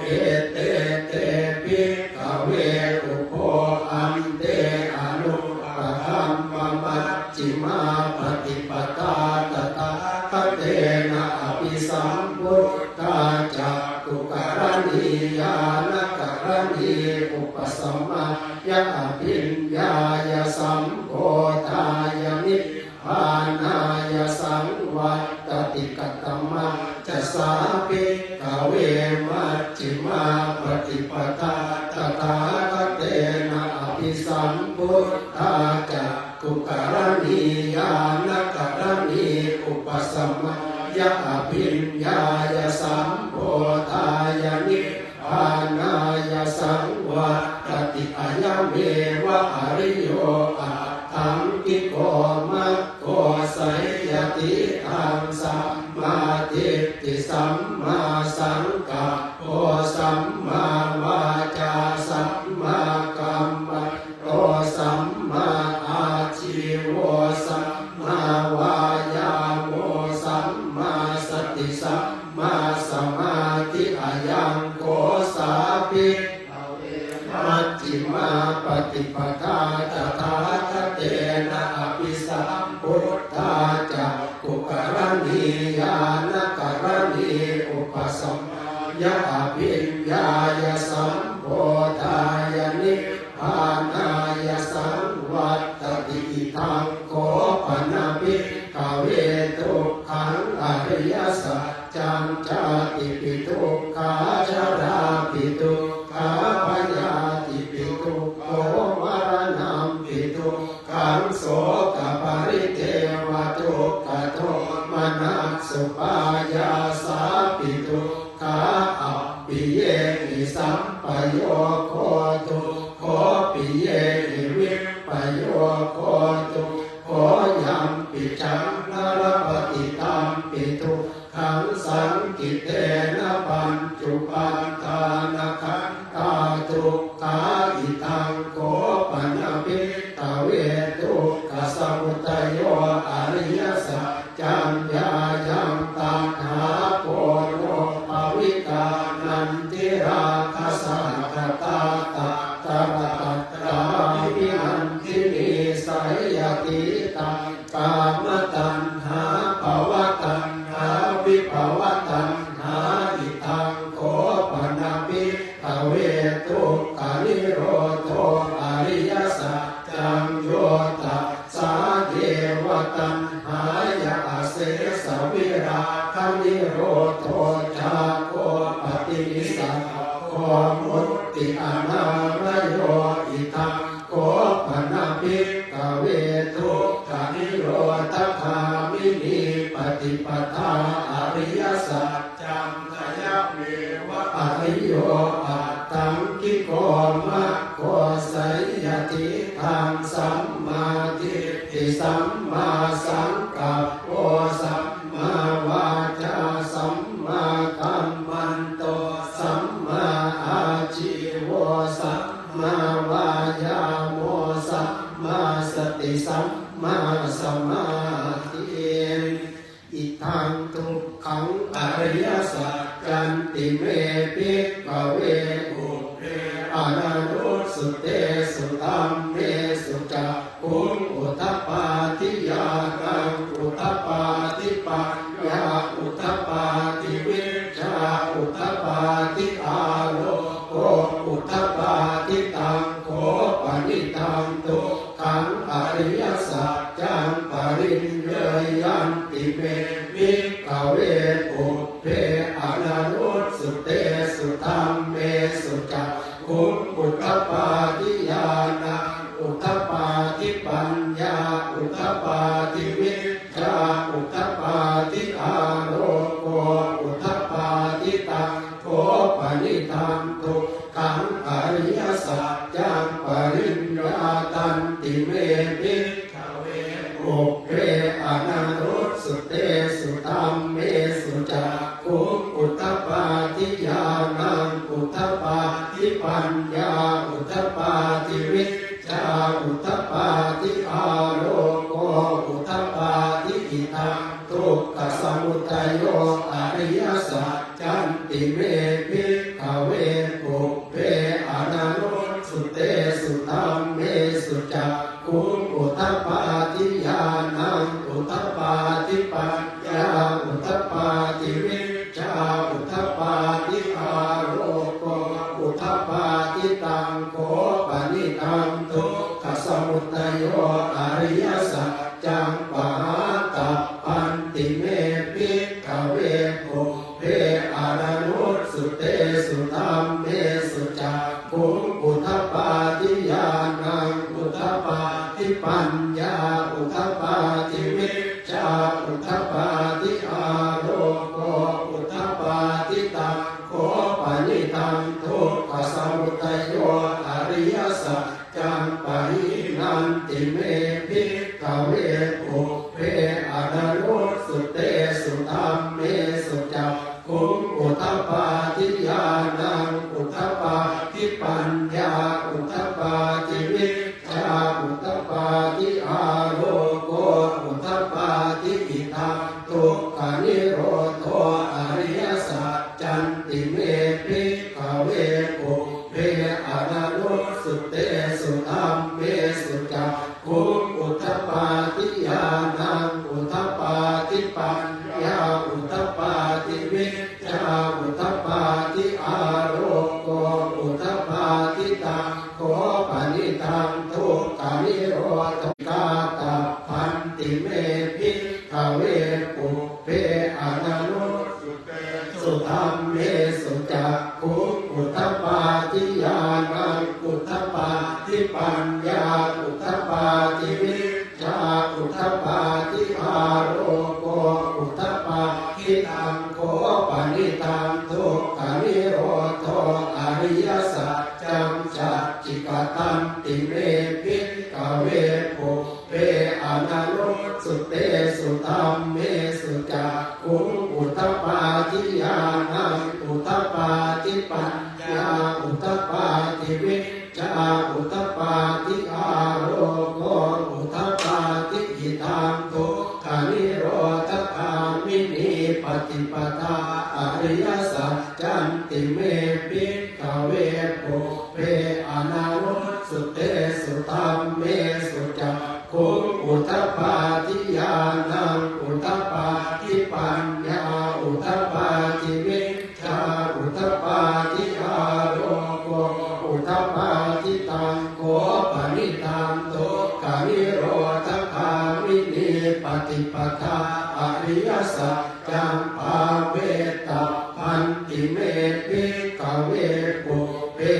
Ete te, bhikkhave, ubho ante anupagamma majjhimā paṭipadā tathāgatena abhisambuddhā cakkhukaraṇī ñāṇakaraṇī upasamāya abhiññāya sambodhāya nibbānāya saṃvattati. Katamaṃ ca sā, bhikkhave, majjhimā paṭipadā tathāgatena abhisambuddhā cakkhukaraṇī ñāṇakaraṇī upasamāya abhiññāya sambodhāya nibbānāya saṃvattati? Ayameva ariyo aṭṭhaṅgiko maggo, seyyathīdaṃ: sammādiṭṭhi sammāsaṅkappo sammāvācā sammākammanto sammāājīvo sammāvāyāmo sammāsati sammāsamādhi. Ayaṃ kho sā, bhikkhave, majjhimā paṭipadā tathāgatena abhisambuddhā cakkhukaraṇī ñāṇakaraṇī upasamāya abhiññāya sambodhāya nibbānāya saṃvattati. Idaṃ kho pana, bhikkhave, dukkhaṃ ariyasaccaṃ: jātipi dukkhā jarāpi dukkhā byādhipi dukkho maraṇampi dukkhaṃ sokaparidevadukkhadomanassu pāyāsāpi dukkhā appiyehi sampayogo dukkho piyehi vippayogo dukkho yampicchaṃ na labhati tampi dukkhaṃ saṅkhittena pañcupādānakkhandhā dukkhā. Idaṃ kho pana, bhikkhave, dukkhasamudayo ariyasaccaṃ: yāyaṃ taṇhā ponobbhavikā nandirāgasahagatā tatra tatrābhinandinī, seyyathīdaṃ: kāmataṇhā bhavataṇhā vibhavataṇhā. Idaṃ kho pana, bhikkhave, dukkhanirodho ariyasaccaṃ: yo tassāyeva taṇhāya asesavirāganirodho cāgo paṭinissaggo mutti anālayo. Idaṃ kho pana, bhikkhave, dukkhanirodhagāminī paṭipadā ariyasaccaṃ: hiyameva ariyo aṭṭhaṅgiko maggo, seyyathīdaṃ: sammādiṭṭhi sammāsaṅkappo sammāvācā sammākammanto sammāājīvo sammāvāyāmo sammāsati sammāsamādhi. Idaṃ dukkhaṃ ariyasaccanti me, bhikkhave, ubhe ananussutesu dhammesu cakkhuṃ udapādi ñāṇaṃ udapādi paññā udapādi vijjā udapādi āloko udapādi. Taṃ kho panidaṃ dukkhaṃ ariyasaccaṃ pariññeyyanti me, bhikkhave, ubhe ananussutesu dhammesu cakkhuṃ udapādi ñāṇaṃ udapādi paññā udapādi Idaṃ dukkhasamudayo ariyasaccanti me bhikkhave pubbe ananussutesu dhammesu cakkhuṃ udapādi ñāṇaṃ udapādi paññā udapādi vijjā udapādi āloko udapādi. Taṃ kho panidaṃ dukkhasamudayo ariyasaccaṃ pahātabbanti me bhikkhave pubbe ananussutesu dhammesu cakkhuṃ udapādi ñāṇaṃ udapādi paññā udapādi vijjā udapādi āloko udapādi. Taṃ kho panidaṃ dukkhasamudayo ariyasaccaṃ pahīnanti me bhikkhave pubbe ananussutesu dhammesu cakkhuṃ udapādi ñāṇaṃ udapādi paññā udapādi vijjā udapādi āloko udapādi. Idaṃ dukkhanirodho ariyasaccanti me bhikkhave pubbe ananussutesu dhammesu cakkhuṃ udapādi ñāṇaṃ udapādi paññā udapādi vijjā udapādi āloko udapādi. Taṃ kho panidaṃ dukkhanirodho kātabbanti me bhikkhave pubbe ananussutesu dhammesu cakkhuṃ udapādi ñāṇaṃ udapādi paññā udapādi vijjā udapādi āloko udapādi. Taṃ kho panidaṃ dukkhanirodho ariyasaccaṃ sacchikatanti me bhikkhave pubbe ananussutesu dhammesu cakkhuṃ udapādi ñāṇaṃ udapādi paññā udapādi vijjā udapādi āloko udapādi. Idaṃ dukkhanirodhagāminī paṭipadā ariyasaccanti me bhikkhave pubbe ananussutesu dhammesu cakkhuṃ udapādi ñāṇaṃ udapādi paññā udapādi vijjā udapādi āloko udapādi. Taṃ kho panidaṃ dukkhanirodhagāminī paṭipadā ariyasaccaṃ bhāvetabbanti me bhikkhave pubbe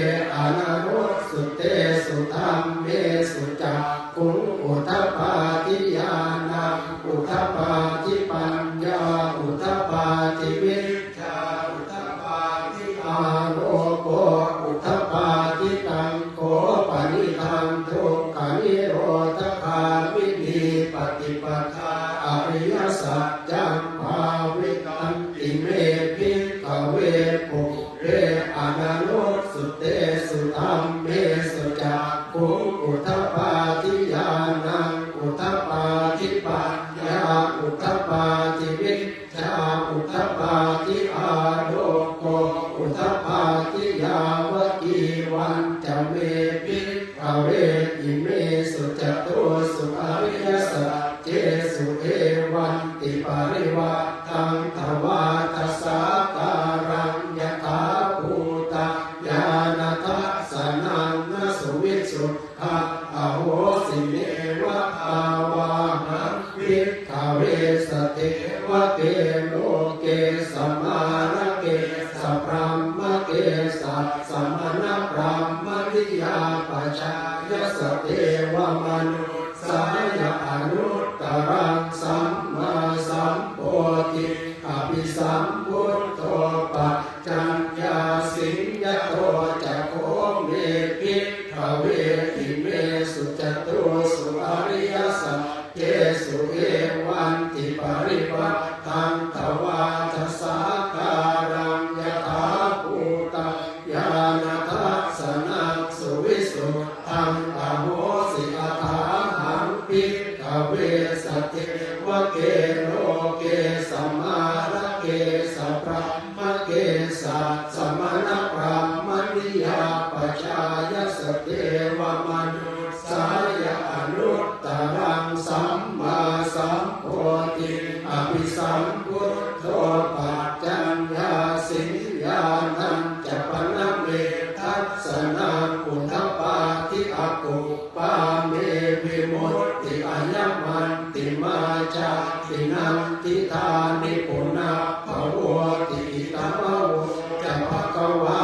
ananussutesu dhammesu cakkhuṃ udapādi ñāṇaṃ udapādi paññā udapādi vijjā udapādi āloko udapādi. Taṃ kho panidaṃ dukkhanirodhagāminī paṭipadā ariyasaccaṃ bhāvitanti me bhikkhave pubbe ananussutesu dhammesu cakkhuṃ udapādi ñāṇaṃ udapādi paññā udapādi vijjā udapādi āloko udapādi. Yāvakīvañca me bhikkhave imesu catūsu ariyasaccesu evantiparivaṭṭaṃ dvādasākāraṃ yathābhūtaṃ ñāṇadassanaṃ na suvisuddhaṃ ahosi, neva tāvāhaṃ bhikkhave sadevake loke samārake sabrahmake sassamaṇabrāhmaṇiyā pajāya sadevamanussāya anuttaraṃ sammāsambodhiṃ abhisambuddho paccaññāsiṃ. Yato ca kho me bhikkhave imesu catūsu ariyasaccesu evantiparivaṭṭaṃ dvādasākāraṃ yathābhūtaṃ ñāṇadassanaṃ suvisuddhaṃ ahosi, athāhaṃ bhikkhave sadevake loke samārake sabrahmake sassamaṇabrāhmaṇiyā pajāya sadevamanussāya anuttaraṃ sammāsambodhiṃ abhisambuddho paccaññāsiṃ. Ñāṇañca pana me dassanaṃ udapādi: akup pā me vimutti, ayamantimā jāti, natthidāni punabbhavoti. Idamavoca bhagavā.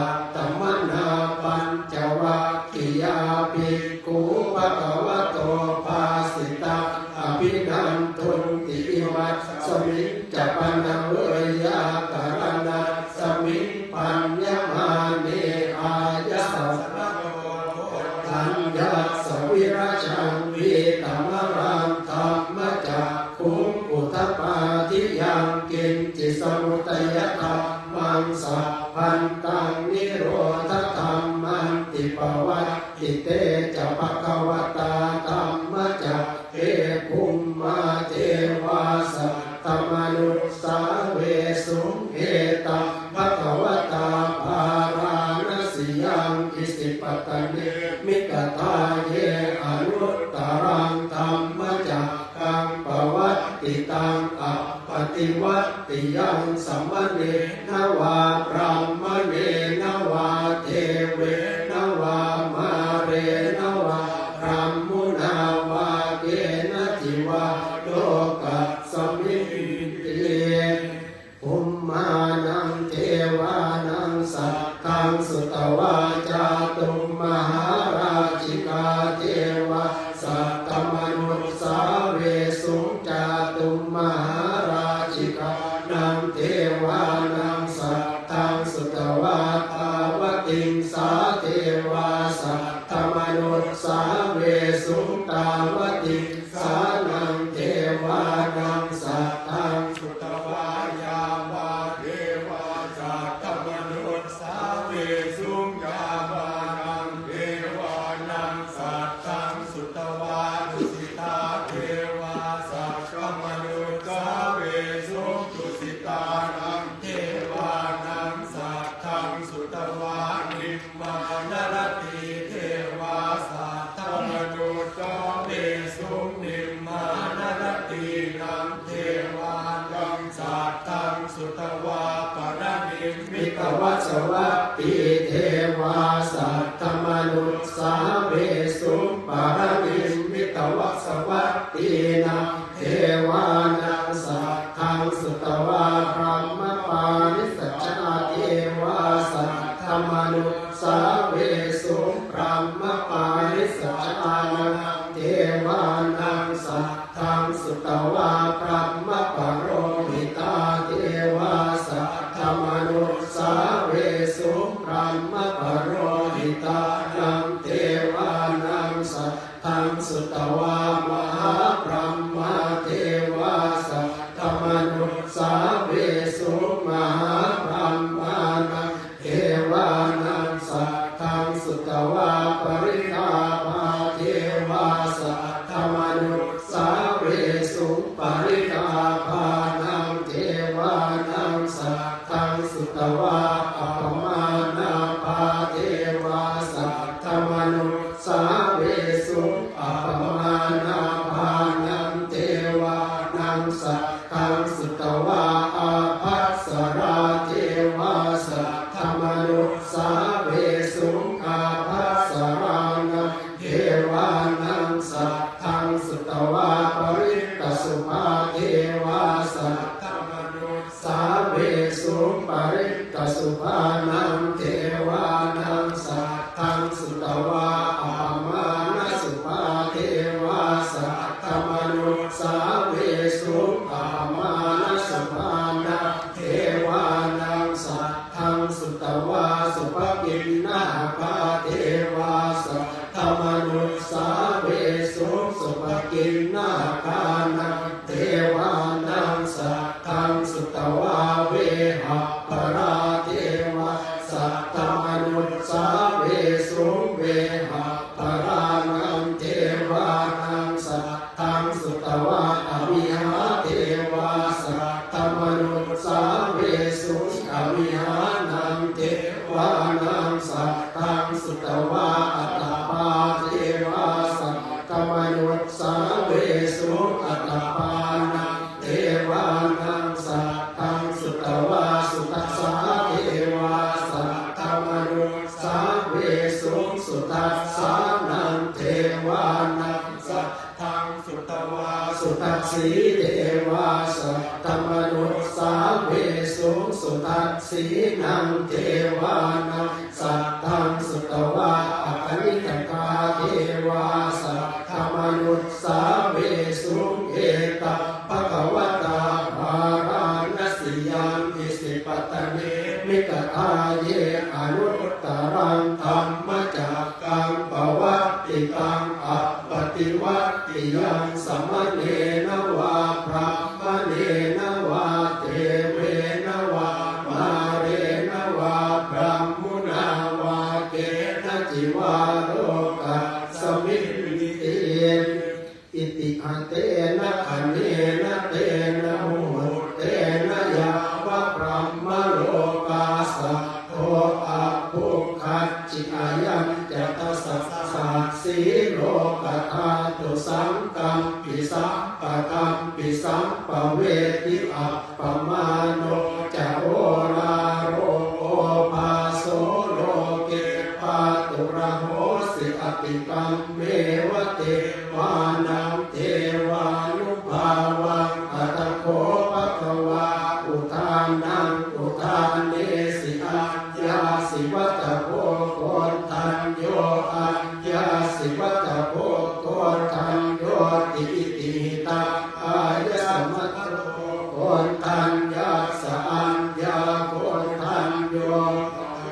Attamanā pañcavaggiyā bhikkhū bhagavato bhāsitaṃ abhinandunti. Imasmiñca pana veyyākaraṇasmiṃ bhaññamāne āyasmato koṇḍaññassa virajaṃ pītamalaṃ dhammacakkhuṃ udapādi: yaṅkiñci samudayadhammaṃ sabbantaṃ nirodhadhammanti. Pavattite ca bhagavatā dhammacakke bhummā devā saddamanussāvesuṃ: etaṃ bhagavatā bārāṇasiyaṃ isipatane migadāye anuttaraṃ dhammacakkaṃ pavattitaṃ appaṭivattiyaṃ samaṇena vā brāhmaṇena vā devena vā mārena vā brahmunā vā kenaci vā lokasminti. Bhummānaṃ devānaṃ saddaṃ sutvā cātummahārājikā devā saddamanussāvesuṃ: cātummahārājikānaṃ devānaṃ saddaṃ sutvā tāvatiṃsā devā saddamanussāvesuṃ: tāvatiṃsānaṃ devānaṃ saddaṃ sutvā yāmā devā saddamanussāvesuṃ: yāmānaṃ devānaṃ saddaṃ sutvā tusitā devā saddamanussāvesuṃ: tusitānaṃ devānaṃ saddaṃ sutvā nimmānaratī devā saddamanussāvesuṃ: nimmānaratīnaṃ devānaṃ saddaṃ sutvā paranimmitavasavattī devā saddamanussāvesuṃ: paranimmitavasavattīnaṃ devānaṃ saddaṃ sutvā brahmapārisajjā devā saddamanussāvesuṃ: brahmapārisajjānaṃ devānaṃ saddaṃ sutvā brahmapurohitā devā saddamanussāvesuṃ: brahmapurohitānaṃ devānaṃ saddaṃ sutvā mahābrahmā devā saddamanussāvesuṃ: mahābrahmānaṃ devānaṃ saddaṃ sutvā parittābhā devā saddamanussāvesuṃ: parittābhānaṃ devānaṃ saddaṃ sutvā appamāṇābhā devā saddamanussāvesuṃ: appamāṇābhānaṃ devānaṃ saddaṃ sutvā ābhassarā devā saddamanussāvesuṃ: ābhassarānaṃ devānaṃ saddaṃ sutvā parittasubhā devā saddamanussāvesuṃ: parittasubhānaṃ devānaṃ saddaṃ sutvā appamāṇasubhā devā saddamanussāvesuṃ: appamāṇasubhā devā saddamanussāvesuṃ. Sudassīnaṃ devānaṃ saddaṃ sutvā akaniṭṭhakā devā saddamanussāvesuṃ. Etambhagavatā Bārāṇasiyaṃ Isipatane Migadāye anuttaraṃ dhammacakkaṃ pavattitaṃ appaṭivattiyaṃ samaṇena vā brāhmaṇena vā devena vā mārena vā brahmunā vā kenaci vā lokasminti. Itiha tena khaṇena tena muhuttena yāva brahmalokā saddo abbhuggacchi. Ayañca dasasahassī lokadhātu saṅkampi sampakampi sampavedhi. Appamāṇo ca oḷāro obhāso loke pāturahosi atikkammeva devānaṃ devānubhāvaṃ. Atha kho bhagavā udānaṃ udānesi aññāsi vata bho koṇḍañño aññāsi vata bho koṇḍaññoti. Itihidaṃ āyasmato koṇḍaññassa aññākoṇḍañño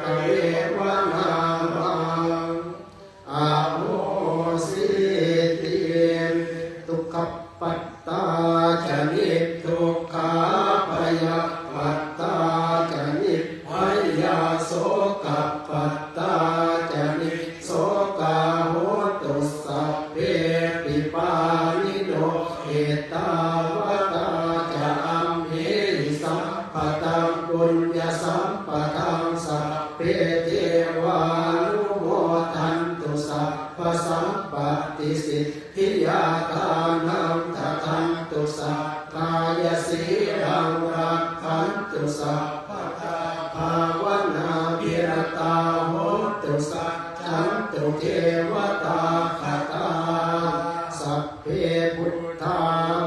bhagaveva nāmaṃ ahosīti. Dukkhappattā ca niddukkhā bhayappattā ca nibbhayā sokappattā ca nissokā hontu sabbepi pāṇino. Ettāvatā ca amhehi sambhataṃ puññasampadaṃ sabbe devānumodantu sabbasampattisiddhiyā. Dānaṃ dadantu saddhāya sīlaṃ rakkhantu sabbadā bhāvanābhiratā hontu sacchantu devatāgatā. Sabbe buddhā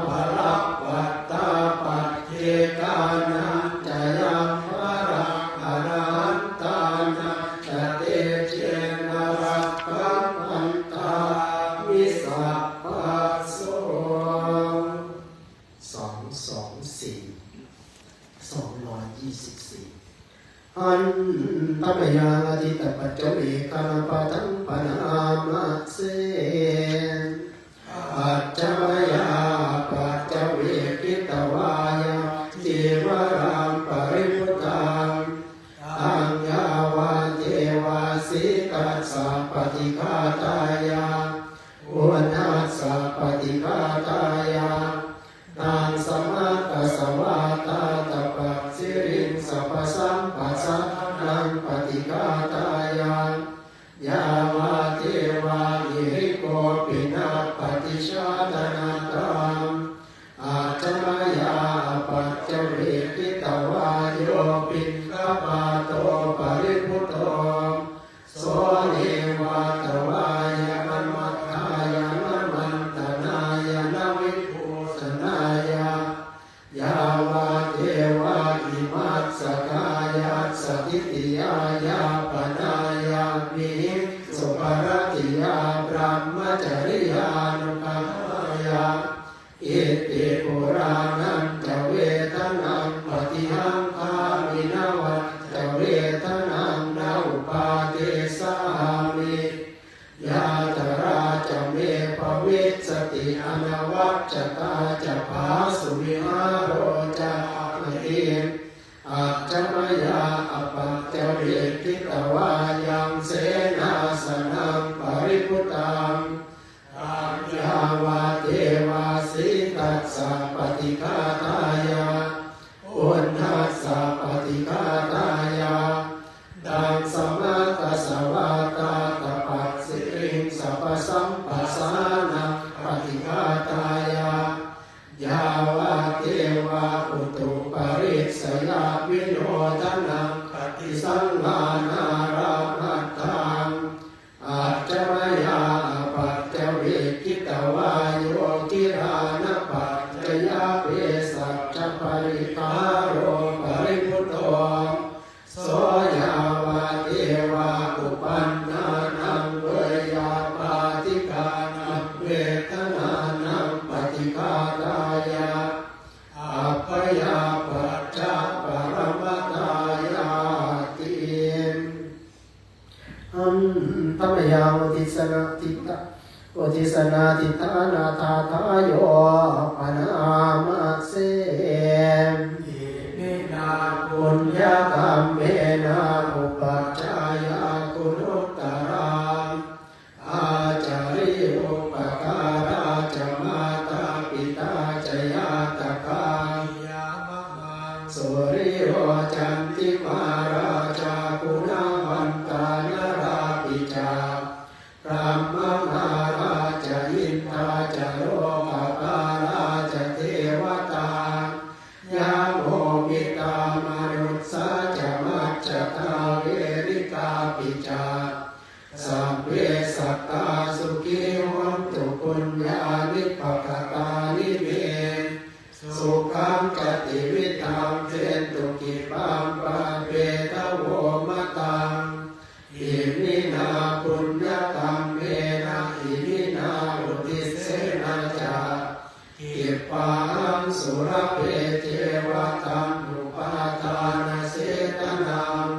balappattā paccekānañca yaṃ balaṃ arahantānañca tejena rakkhaṃ bandhāmi sabbaso. สองสองสี่ สองร้อยยี่สิบสี่ Handa mayā atītapaccavekkhaṇapāṭhaṃ bhaṇāma se. Ajja mayā apaccavekkhitvā yaṃ cīvaraṃ paribhuttaṃ, taṃ yāvadeva sītassa paṭighātāya, uṇhassa paṭighātāya, taṃ samakassa vātātapasiriṃ sapasamphassānaṃ paṭighātāya, yāvadeva ihikopi napphaṭicchādanatthaṃ, ajja mayā apaccavekkhitvā yo piṇḍapāto paribhutto, so neva davāya na madāya na maṇḍanāya na vibhūsanāya, yāvadeva imassa kāyassa ṭhitiyā yāpanāya vihiṃsuparatiyā brahmacariyānuggahāya, iti purāṇañca vedanaṃ paṭihaṅkhāmi navañca vedanaṃ na uppādessāmi. Yātrā ca me bhavissati anavajjatā ca phāsuvihāro cāti. Ajja mayā apaccavekkhitvā yaṃ senāsanaṃ paribhuttaṃ, taṃ yāvadeva sītassa paṭighātāya, uṇhassa paṭighātāya, taṃ samakassa vātātapasiriṃ sapasamphassānaṃ paṭighātāya, yāvadeva utuparissayavinodanaṃ paṭisallānārāmatthaṃ, ajja mayā apaccavekkhitvā yo Sabbīsañca pariṭṭhāro paribhutto, so yāvadeva uppannānaṃ veyyābādhikānaṃ vedanānaṃ paṭighātāya, abyāpajjhaparamatāyāti. Handa mayaṃ uddissanā diṭṭha-, uddissanā diṭṭhānādhāyo bhaṇāma se. Iminā puññakammena upajjhāyā guṇuttarā, ācariyūpakārā ca mātā pitā ca ñātakā, piyā mamaṃ suriyo candimā rājā guṇavantā narāpi ca, brahmamārā ca indā ca lokapālā ca devatā, yamo mittā manussā ca majjhattā verikāpi ca, sabbe sattā sukhī hontu puññāni pakatāni me, sukhañca tividhaṃ dentu khippaṃ pāpetha vo mataṃ. Iminā puññakammena iminā uddissena ca, khippāhaṃ sulabhe ceva taṇhupādānachedanaṃ,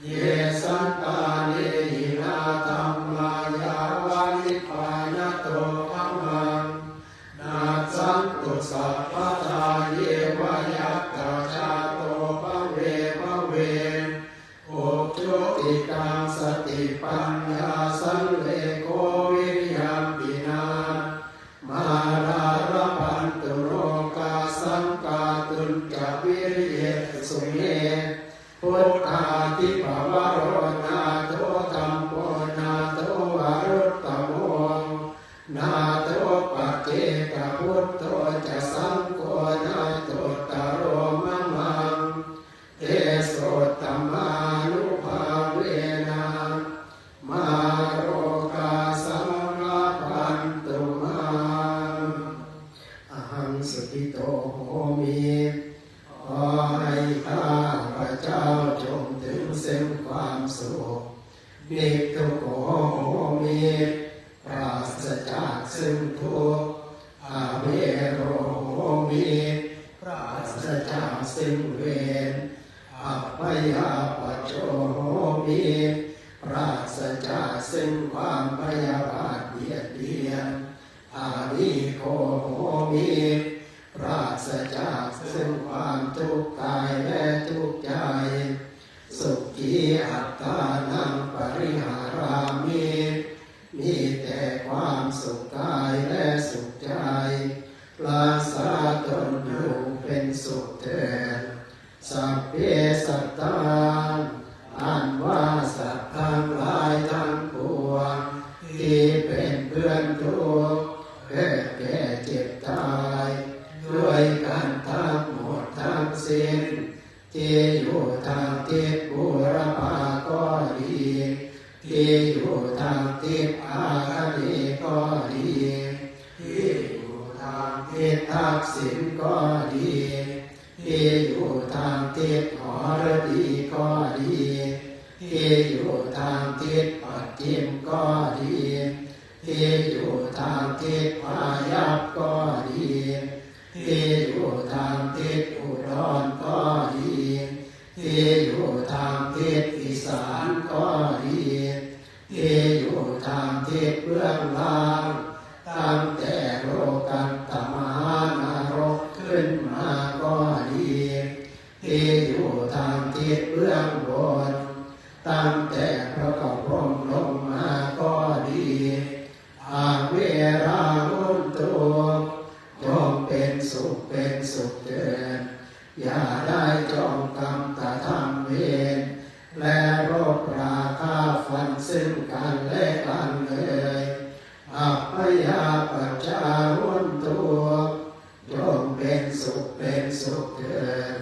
ye santāne hinā dhammā yāva nibbānato mamaṃ, nassantu sabbadā yeva yattha jāto bhave bhave, Ujū cittaṃ satipaññā sallekho viriyamhinā, mārā labhantu nokāsaṃ kātuñca viriyesu me. Buddhādhipavaro nātho, dhammo nātho varuttamo, nātho paccekabuddho ca, saṅgho nāthottaro mamaṃ. Tesottamānubhāvena mārokāsaṃ labhantu mā. Ahaṃ sukhito homi. ขอให้ข้าพเจ้าจงถึงซึ่งความสุข Niddukkho homi. ปราศจากซึ่งทุกข์ Avero homi. ปราศจากซึ่งเวร Abyāpajjho homi. ปราศจากซึ่งความพยาบาทเบียดเบียน Anīgho homi. ปราศจากซึ่งความทุกข์กายและทุกข์ใจ Sukhī attānaṃ pariharāmi. มีแต่ความสุขกายและสุขใจ รักษาตนอยู่เป็นสุขเถิด Sabbe sattā. อันว่าสัตว์ทั้งหลายทั้งปวง ที่เป็นเพื่อนทุกข์ เกิดแก่เจ็บตาย ด้วยกันทั้งหมดทั้งสิ้น ที่อยู่ทางทิศบูรพาก็ดี ที่อยู่ทางทิศอาคเนย์ก็ดี ที่อยู่ทางทิศทักษิณก็ดี ที่อยู่ทางทิศหรดีก็ดี ที่อยู่ทางทิศปัจฉิมก็ดี ที่อยู่ทางทิศพายัพก็ดี ที่อยู่ทางทิศอุดรก็ดี ที่อยู่ทางทิศอีสานก็ดี ที่อยู่ทางทิศเบื้องล่าง ตั้งแต่โลกันตมหานรกขึ้นมาก็ดี ที่อยู่ทางทิศเบื้องบน ตั้งแต่พระกระพรมลงมาก็ดี Averā hontu. จงเป็นสุขเป็นสุขเถิด อย่าได้จองกรรมกระทำเวร และรบราฆ่าฟันซึ่งกันและกันเลย Abyāpajjhā hontu. จงเป็นสุขเป็นสุขเถิด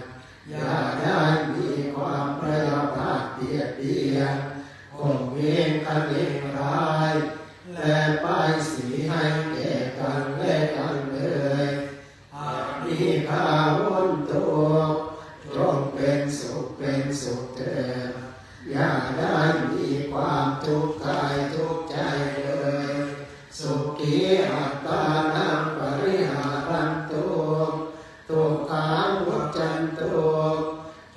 อย่าได้มีความพยาบาทเบียดเบียน ข่มเหงคะเนงร้าย และป้ายสีให้แก่กันและกันเลย Anīgho hontu จงเป็นสุขเป็นสุขเถิด อย่าได้มีความทุกข์กายทุกข์ใจเลย Sukhī attānaṃ pariharantu, dukkhā muccantu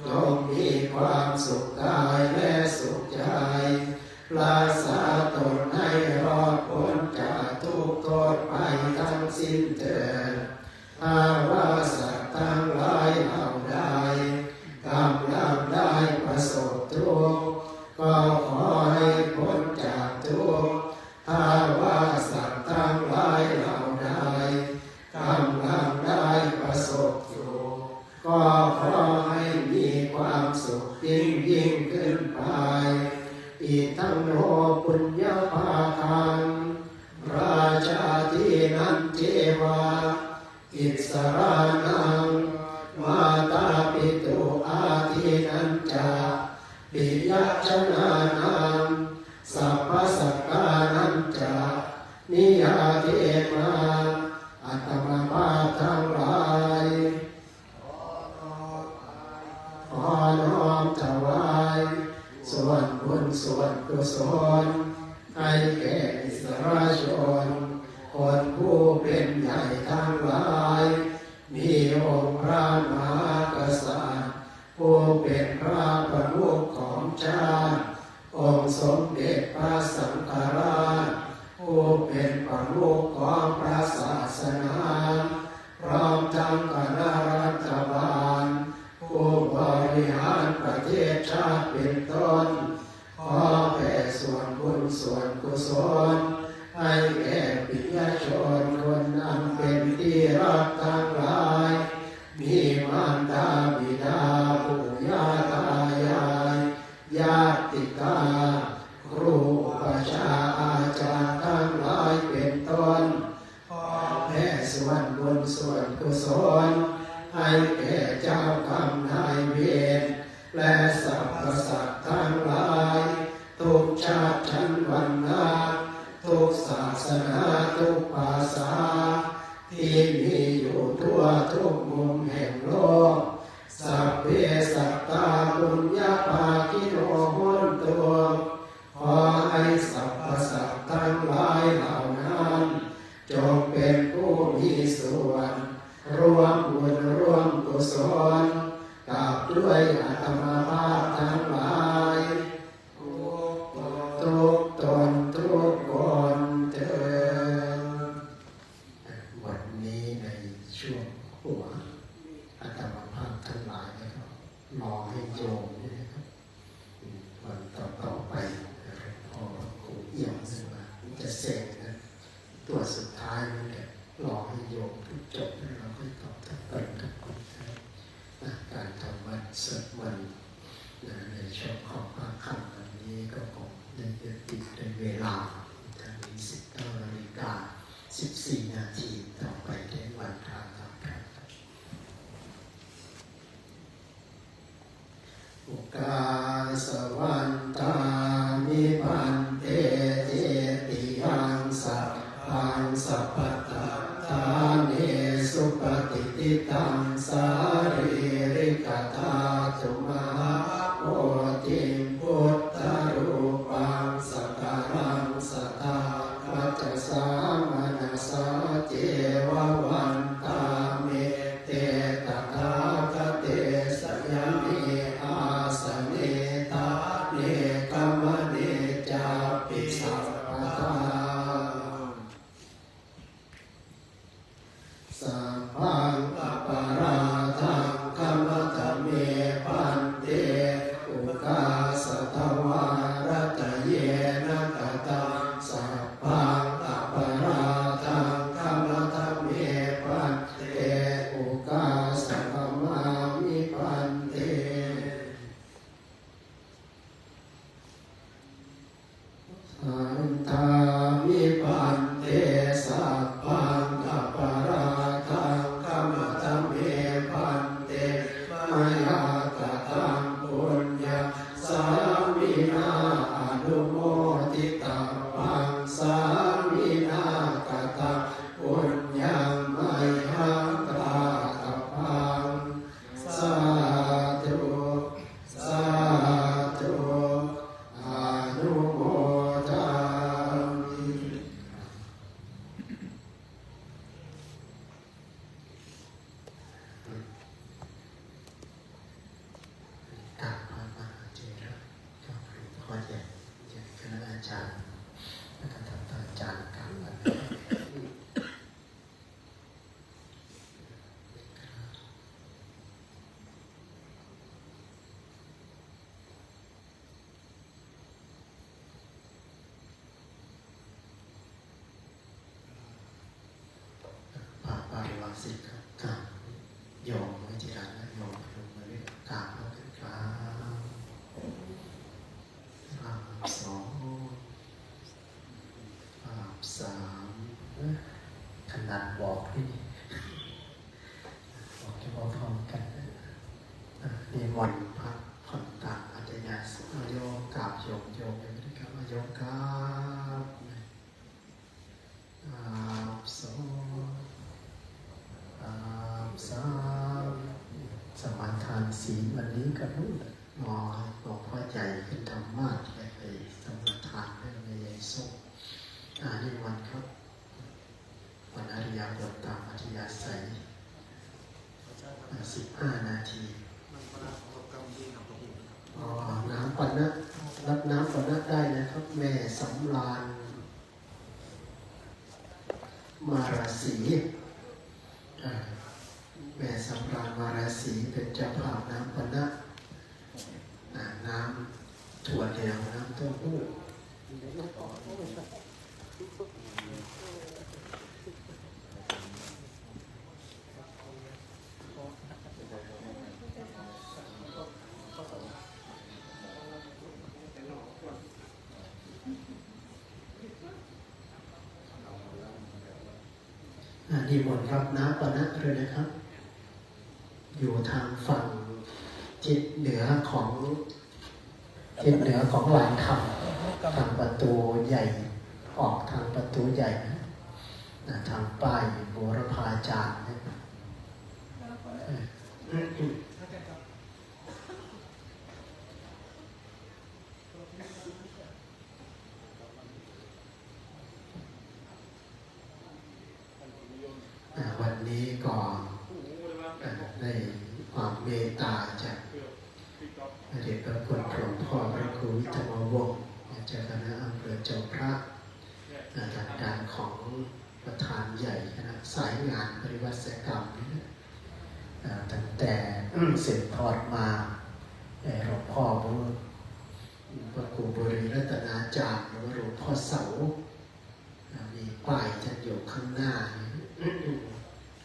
จงมีความสุขกายและสุขใจ รักษาตนให้รอดพ้นจากทุกข์โทษภัยทั้งสิ้นเถิด ถ้าว่าสัตว์ทั้งหลายเหล่าใดกำลังได้ประสบทุกข์ ก็ขอให้พ้นจากทุกข์ ถ้าว่าสัตว์ทั้งหลายเหล่าใดกำลังได้ประสบสุข ก็ขอให้มีความสุขยิ่งยิ่งขึ้นไป Idaṃ no puññabhāgaṃ rājādīnañceva issarānaṃ mātāpituādīnañca piyajanānaṃ sabbasakkānañca niyyādema. อาตมาภาพทั้งหลาย ขอน้อมถวายส่วนบุญส่วนกุศล ให้แก่อิสรชน คนผู้เป็นใหญ่ทั้งหลาย มีองค์พระมหากษัตริย์ ผู้เป็นพระประมุขของชาติ องค์สมเด็จพระสังฆราช ผู้เป็นประมุขของพระศาสนา พร้อมทั้งคณะรัฐบาล ผู้บริหารประเทศชาติเป็นต้น ขอแผ่ส่วนบุญส่วนกุศล ให้แก่ปิยชนคนอันเป็นที่รักทั้งหลาย มีมารดาบิดาปู่ย่าตายาย ญาติกา ครูอุปัชฌาย์อาจารย์ทั้งหลายเป็นต้น ขอแผ่ส่วนบุญส่วนกุศล ให้แก่เจ้ากรรมนายเวร และสรรพสัตว์ทั้งหลาย ทุกชาติชั้นวรรณะ ทุกศาสนา ทุกภาษา ที่มีอยู่ทั่วทุกมุมแห่งโลก Sabbe sattā puññabhāgino hontu ขอให้สรรพสัตว์ทั้งหลายเหล่านั้น จงเป็นผู้มีส่วน ร่วมบุญร่วมกุศล กับด้วยอาตมาภาพทั้งหลาย ทุกตนทุกคนเทอญ วันนี้ในช่วงหัว อาตมาภาพทั้งหลายนะครับ รอให้โยมนี่นะครับ วันต่อๆไปนะครับ พอครูเอี่ยมซึ่งว่าจะเสร็จนะ ตัวสุดท้ายนั่นแหละ รอให้โยมทุกจบแล้วเราค่อยตอบทุกคนทุกคนนะครับ นะ การทำวัตรสวดมนต์นะ ในช่วงของพระค่ำวันนี้ก็คงได้ยุติด้วยเวลา ทั้งนี้ สิบเก้านาฬิกา สิบสี่นาที ต่อไปได้วันพระครับ Okāsa vandāmi bhante cetiyaṃ sabbaṃ sabbaṭṭhāne supatiṭṭhitaṃ sārīrikadhātu mahābodhiṃ buddharūpaṃ sakalaṃ sadā vacasā manasā ceva vandāmete tathāgate sayane āsane ṭhāne gamane cāpi sabbadā. Sabbaṃ aparādhaṃ khamatha me bhante. โยมไว้ทีหลังนะ โยมพนมมือด้วย กราบพระกันครับ กราบสอง กราบสาม นะ ขนาดบอกนี่ บอกจะบอกพร้อมกันนะ อ่ะ นิมนต์พักผ่อนตามอัธยาศัย เอาโยมกราบ โยม โยมยังไม่ได้กราบ เอาโยมกราบ กราบสอง กราบสาม สมาทานศีลวันนี้ก็รู้แล้ว รอให้หลวงพ่อใหญ่ขึ้นธรรมาสน์ แล้วไปสมาทานให้แม่ยายส้ม อ่า นิมนต์ครับ วันอริยบทตามอัธยาศัย อ่า สิบห้านาที อ๋อ น้ำปานะ รับน้ำปานะได้นะครับ แม่สำราญ มาราศี อ่า แม่สำราญมาราศีเป็นเจ้าภาพน้ำปานะ อ่า น้ำถั่วเหลือง น้ำเต้าหู้ อ่า นิมนต์รับน้ำปานะด้วยนะครับ อยู่ทางฝั่งทิศเหนือของ ทิศเหนือของลานธรรม ทางประตูใหญ่ ออกทางประตูใหญ่นะ อ่า ทางป้ายบูรพาจารย์เนี่ย เออ อ่า วันนี้ก็ อ่า ได้ความเมตตาจากพระเดชพระคุณหลวงพ่อพระครูวิทมวงศ์ เจ้าคณะอำเภอจอมพระ อ่า ทางด้านของประธานใหญ่คณะสายงานปริวัติกรรมนี่นะ อ่า ตั้งแต่ สืบทอดมา เอ่อ หลวงพ่อบุญ พระครูบุรีรัตนาจารย์ หรือว่าหลวงพ่อเสา อ่า มีป้ายท่านอยู่ข้างหน้านี่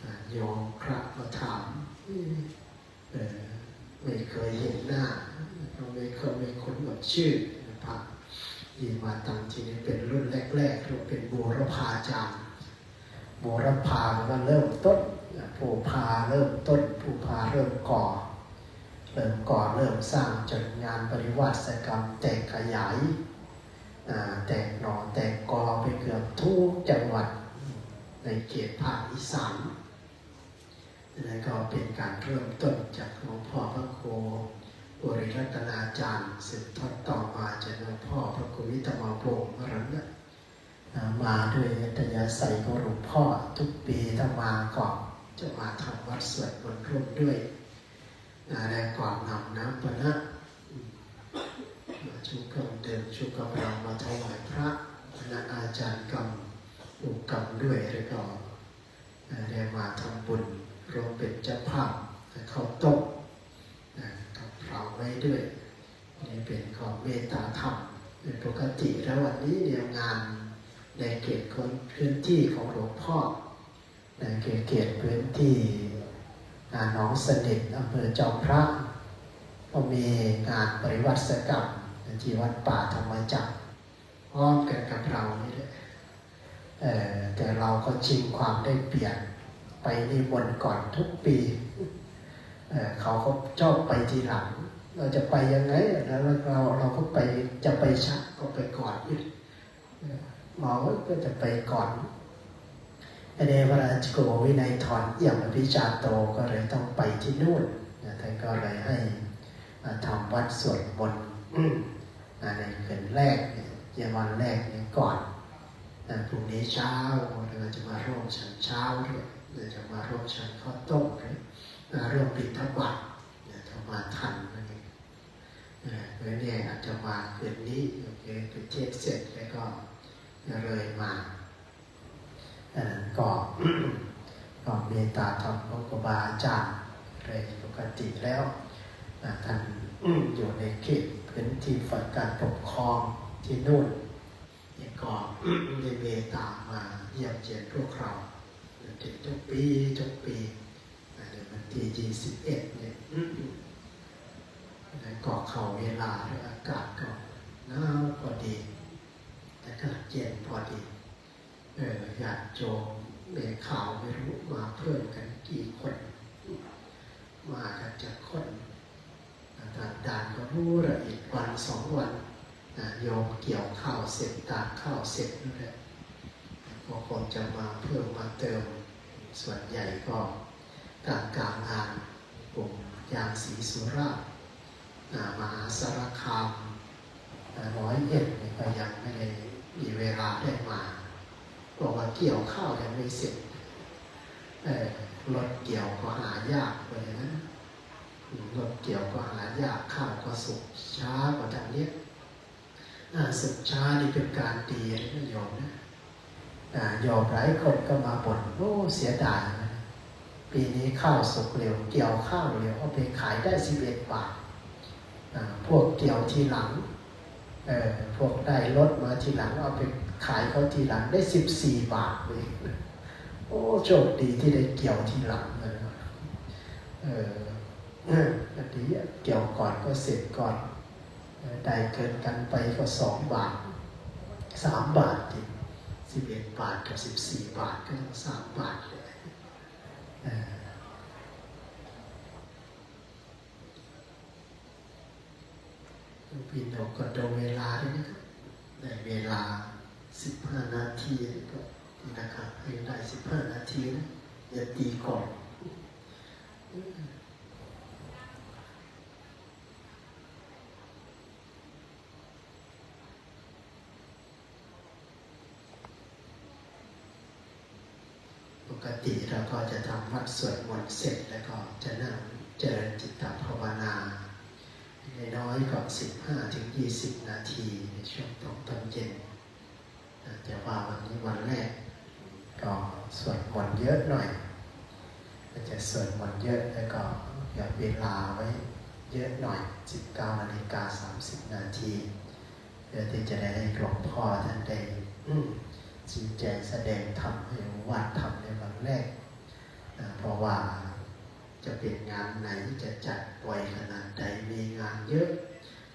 อ่า โยมพระมาถาม เอ่อ ไม่เคยเห็นหน้า ก็ไม่เคย ไม่คุ้นกับชื่อนะ พระที่มาตั้งที่นี่เป็นรุ่นแรกๆ เรียกว่าเป็นบูรพาจารย์ บูรพาแปลว่าเริ่มต้นนะ ผู้พาเริ่มต้น ผู้พาเริ่มก่อ เริ่มก่อเริ่มสร้างจนงานปริวัติกรรมแตกขยาย อ่า แตกหน่อแตกกอไปเกือบทุกจังหวัดในเขตภาคอีสาน นั่นก็เป็นการเริ่มต้นจากหลวงพ่อพระครูบุรีรัตนาจารย์ สืบทอดต่อมาจากหลวงพ่อพระครูวิทมวงศ์มรณะ อ่า มาด้วยอัธยาศัยของหลวงพ่อ ทุกปีถ้ามาก็จะมาทำวัตรสวดมนต์ร่วมด้วย อ่า และก่อนนำน้ำปานะ อืม มาชุบกำเดิมชุบกำลังมาถวายพระ คณะอาจารย์กำ อุกำด้วย แล้วก็ อ่า ได้มาทำบุญร่วมเป็นเจ้าภาพ และข้าวต้ม อ่า กับเราไว้ด้วย นี่เป็นของเมตตาธรรม โดยปกติแล้ววันนี้เนี่ยงานในเขตพื้นที่ของหลวงพ่อ ในเขตพื้นที่ อ่า หนองสนิท อำเภอจอมพระ ก็มีงานปริวัติกรรมที่วัดป่าธรรมจักร พร้อมกันกับเรานี่แหละ เอ่อ แต่เราก็ชิงความได้เปรียบ ไปนิมนต์ก่อนทุกปี เอ่อ เขาก็ชอบไปทีหลัง เราจะไปยังไง แล้วเรา เราก็ไป จะไปช้าก็ไปก่อน เอ่อ เราก็จะไปก่อน อันนี้พระราชโกวินัยทรเอี่ยมอภิชาโตก็เลยต้องไปที่นู่นนะ ท่านก็เลยให้ อ่า ทำวัตรสวดมนต์ อ่า ในคืนแรกเนี่ย เย็นวันแรกเนี่ยก่อน อ่า พรุ่งนี้เช้าเราจะมาร่วมฉันเช้าด้วย เราจะมาร่วมฉันข้าวต้มด้วย อ่า ร่วมบิณฑบาตเนี่ย ถ้ามาทันนั่นเอง อ่า เพราะเนี่ยอาจจะมาคืนนี้ โอเค ไปเทศน์เสร็จแล้วก็จะเลยมา อันนั้นก็ ก็เมตตาธรรมของครูบาอาจารย์ โดยปกติแล้ว อ่า ท่าน อยู่ในเขตพื้นที่ฝ่ายการปกครองที่นู่น นี่ก็ ได้เมตตามาเยี่ยมเยียนพวกเรา ทุกปี ทุกปี อ่า ในวัน ยี่สิบเอ็ดเนี่ย แล้วก็เข้าเวลาด้วย อากาศก็หนาวพอดี อากาศเย็นพอดี เออ ญาติโยมแม่ข่าวไม่รู้มาเพิ่มกันกี่คน มากันจักคน ทางด่านก็รู้ละ อีกวันสองวันนะ โยมเกี่ยวข้าวเสร็จ ตากข้าวเสร็จนั่นแหละ ก็คงจะมาเพิ่มมาเติม ส่วนใหญ่ก็กลางๆ งาน กลุ่มยางศรีสุราษฎร์ อ่า มหาสารคาม อ่า ร้อยเอ็ดนี่ก็ยังไม่ได้มีเวลาได้มา บอกว่าเกี่ยวข้าวยังไม่เสร็จ เออ รถเกี่ยวก็หายาก ว่าอย่างนั้น อืม รถเกี่ยวก็หายาก ข้าวก็สุกช้ากว่าทางเนี้ย อ่า สุกช้านี่เป็นการดีนะโยมนะ อ่า โยมหลายคนก็มาบ่น โอ้ เสียดายนะ ปีนี้ข้าวสุกเร็ว เกี่ยวข้าวเร็ว เอาไปขายได้สิบเอ็ดบาท อ่า พวกเกี่ยวทีหลัง เออ พวกได้รถมาทีหลัง เอาไปขายเขาทีหลังได้สิบสี่บาทเลย โอ้ โชคดีที่ได้เกี่ยวทีหลังเลย เออ เออ ก็ดีอะ เกี่ยวก่อนก็เสร็จก่อน เออ ได้เกินกันไปก็สองบาท สามบาทอีก สิบเอ็ดบาทกับสิบสี่บาท ก็ต้องสามบาทเลย เออ พี่น้องก็ดูเวลาด้วยนะครับ ในเวลาสิบห้านาที ก็นะครับ ให้ได้สิบห้านาทีนะ อย่าตีก่อน ปกติเราก็จะทำวัตรสวดมนต์เสร็จ แล้วก็จะนั่งเจริญจิตตภาวนา อย่างน้อยก็สิบห้าถึงยี่สิบนาที ในช่วงตอนเย็น แต่ว่าวันนี้วันแรก ก็สวดมนต์เยอะหน่อย ก็จะสวดมนต์เยอะ แล้วก็เหลือเวลาไว้เยอะหน่อย สิบเก้านาฬิกาสามสิบนาที เพื่อที่จะได้ให้หลวงพ่อท่านได้ อืม ชี้แจงแสดงธรรม ให้โอวาทธรรมในวันแรกนะ เพราะว่าจะเป็นงานไหน จะจัดบ่อยขนาดใด มีงานเยอะ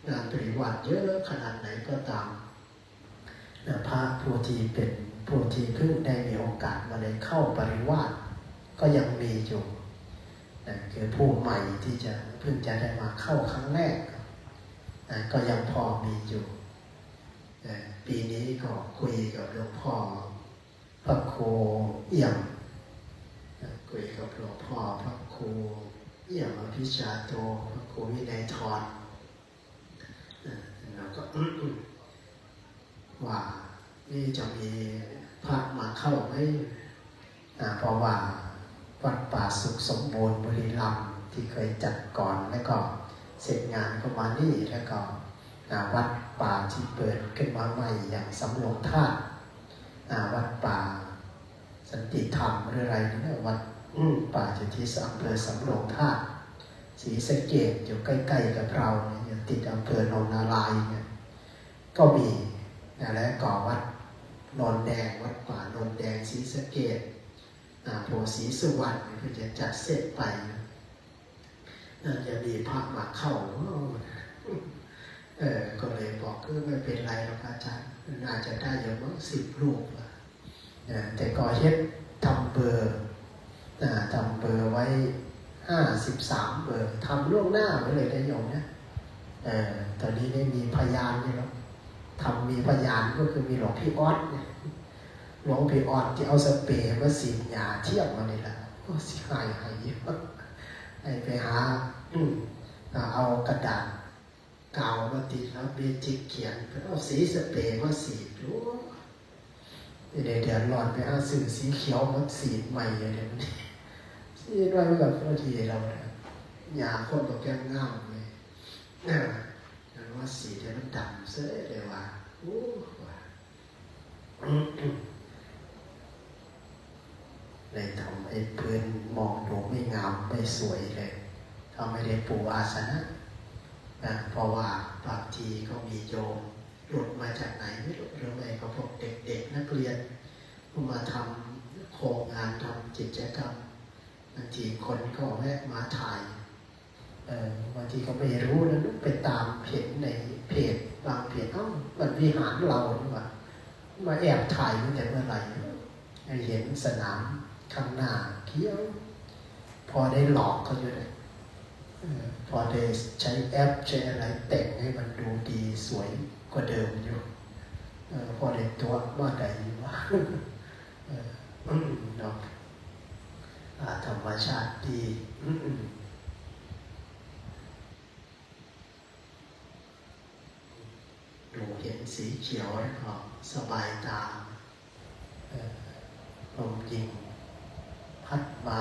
งานปริวาสเยอะขนาดไหนก็ตามนะ พระผู้ที่เป็นผู้ที่เพิ่งได้มีโอกาสมาได้เข้าปริวาสก็ยังมีอยู่นะ คือผู้ใหม่ที่จะเพิ่งจะได้มาเข้าครั้งแรกนะ ก็ยังพอมีอยู่ เอ่อ ปีนี้ก็คุยกับหลวงพ่อพระครูเอี่ยม เอ่อ คุยกับหลวงพ่อพระครูเอี่ยมอภิชาโต พระครูวินัยธร เอ่อ เราก็ ว่านี่จะมีพระมาเข้าไหม อ่า เพราะว่าวัดป่าสุขสมบูรณ์บุรีรัมย์ที่เคยจัดก่อน แล้วก็เสร็จงานก็มานี่ แล้วก็ อ่า วัดป่าที่เปิดขึ้นมาใหม่อย่างสำโรงทาต อ่า วัดป่าสันติธรรมหรืออะไรนี่นะ วัด อืม ป่าอยู่ที่อำเภอสำโรงทาต ศรีสะเกษ อยู่ใกล้ๆกับเราเนี่ย อยู่ติดอำเภอโนนนารายณ์เนี่ย ก็มีนะ และก็วัดโนนแดง วัดป่าโนนแดง ศรีสะเกษ อ่า โพธิ์ศรีสุวรรณเนี่ย เพิ่งจะจัดเสร็จไป น่าจะมีพระมาเข้า เออ ก็เลยบอก เออ ไม่เป็นไรหรอกอาจารย์ น่าจะได้อยู่มั้ง สิบรูป ว่า เออ แต่ก็เฮ็ดทำเบอร์ อ่า ทำเบอร์ไว้ห้าสิบสามเบอร์ ทำล่วงหน้าไว้เลยนะโยมนะ เออ ตอนนี้ได้มีพยานนี่เนาะ ทำมีพยานก็คือมีหลวงพี่ออสเนี่ย หลวงพี่ออสที่เอาสเปรย์มาสีดยาเทียมมานี่แหละ โอ้ สิหายหายอยู่ ให้ไปหา อืม อ่า เอากระดาษกาวมาติดแล้วเมจิกเขียน เพิ่นเอาสีสเปรย์มาสีด โอ้ เดี๋ยวเดือดร้อนไปหาซื้อสีเขียวมาสีดใหม่ เดี๋ยวนี้ สีดไว้มันก็พอดีแล้วนะ ยาคนก็แก้งามเลย อ่า แล้วมาสีดให้มันดำเสียเลยว่า โอ้ ว่า เลยทำให้พื้นมองดูไม่งามไม่สวยเลย ถ้าไม่ได้ปูอาสนะนะ เพราะว่าบางทีก็มีโยมหลุดมาจากไหนไม่รู้ หรือไม่ก็พวกเด็กๆนักเรียนก็มาทำโครงงาน ทำกิจกรรม บางทีคนก็แวะมาถ่าย เอ่อบางทีก็ไม่รู้นะ ไปตามเห็นในเพจ บางเพจ เอ้า มันวิหารเรานี่หว่า มาแอบถ่ายตั้งแต่เมื่อไหร่ เห็นสนามข้างหน้าเขียว พอได้หลอกเขาอยู่เลย เอ่อพอได้ใช้แอปใช้อะไรแต่งให้มันดูดีสวยกว่าเดิมอยู่ เอ่อพอได้ตั๋วมาได้อยู่ว่า เอ่อเนาะ อ่า ธรรมชาติดี ดูเห็นสีเขียวแล้วก็สบายตา เอ่อลมเย็นพัดมา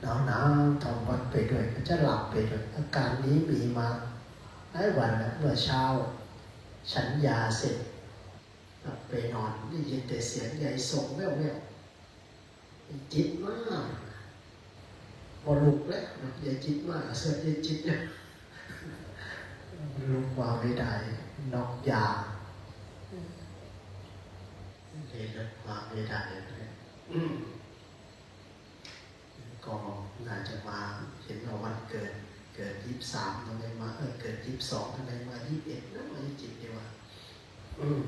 หนาวๆ ทำวัดไปด้วย ก็จะหลับไปด้วย อาการนี้มีมาหลายวันแล้ว เมื่อเช้าฉันยาเสร็จ กลับไปนอน ได้ยินแต่เสียงยายส่งแว่วๆ จิตมาก บ่ลุกแล้ว ยายจิตมาก เสิร์ชยายจิตเนี่ย ลุกมาไม่ได้ น็อกยา เลยลุกมาไม่ได้เลย อืม ก็น่าจะมา เห็นว่าวันเกิด เกิดยี่สิบสาม ทำไมมา เออ เกิดยี่สิบสอง ทำไมมายี่สิบเอ็ด นะ มายี่สิบเจ็ด ดีกว่า อืม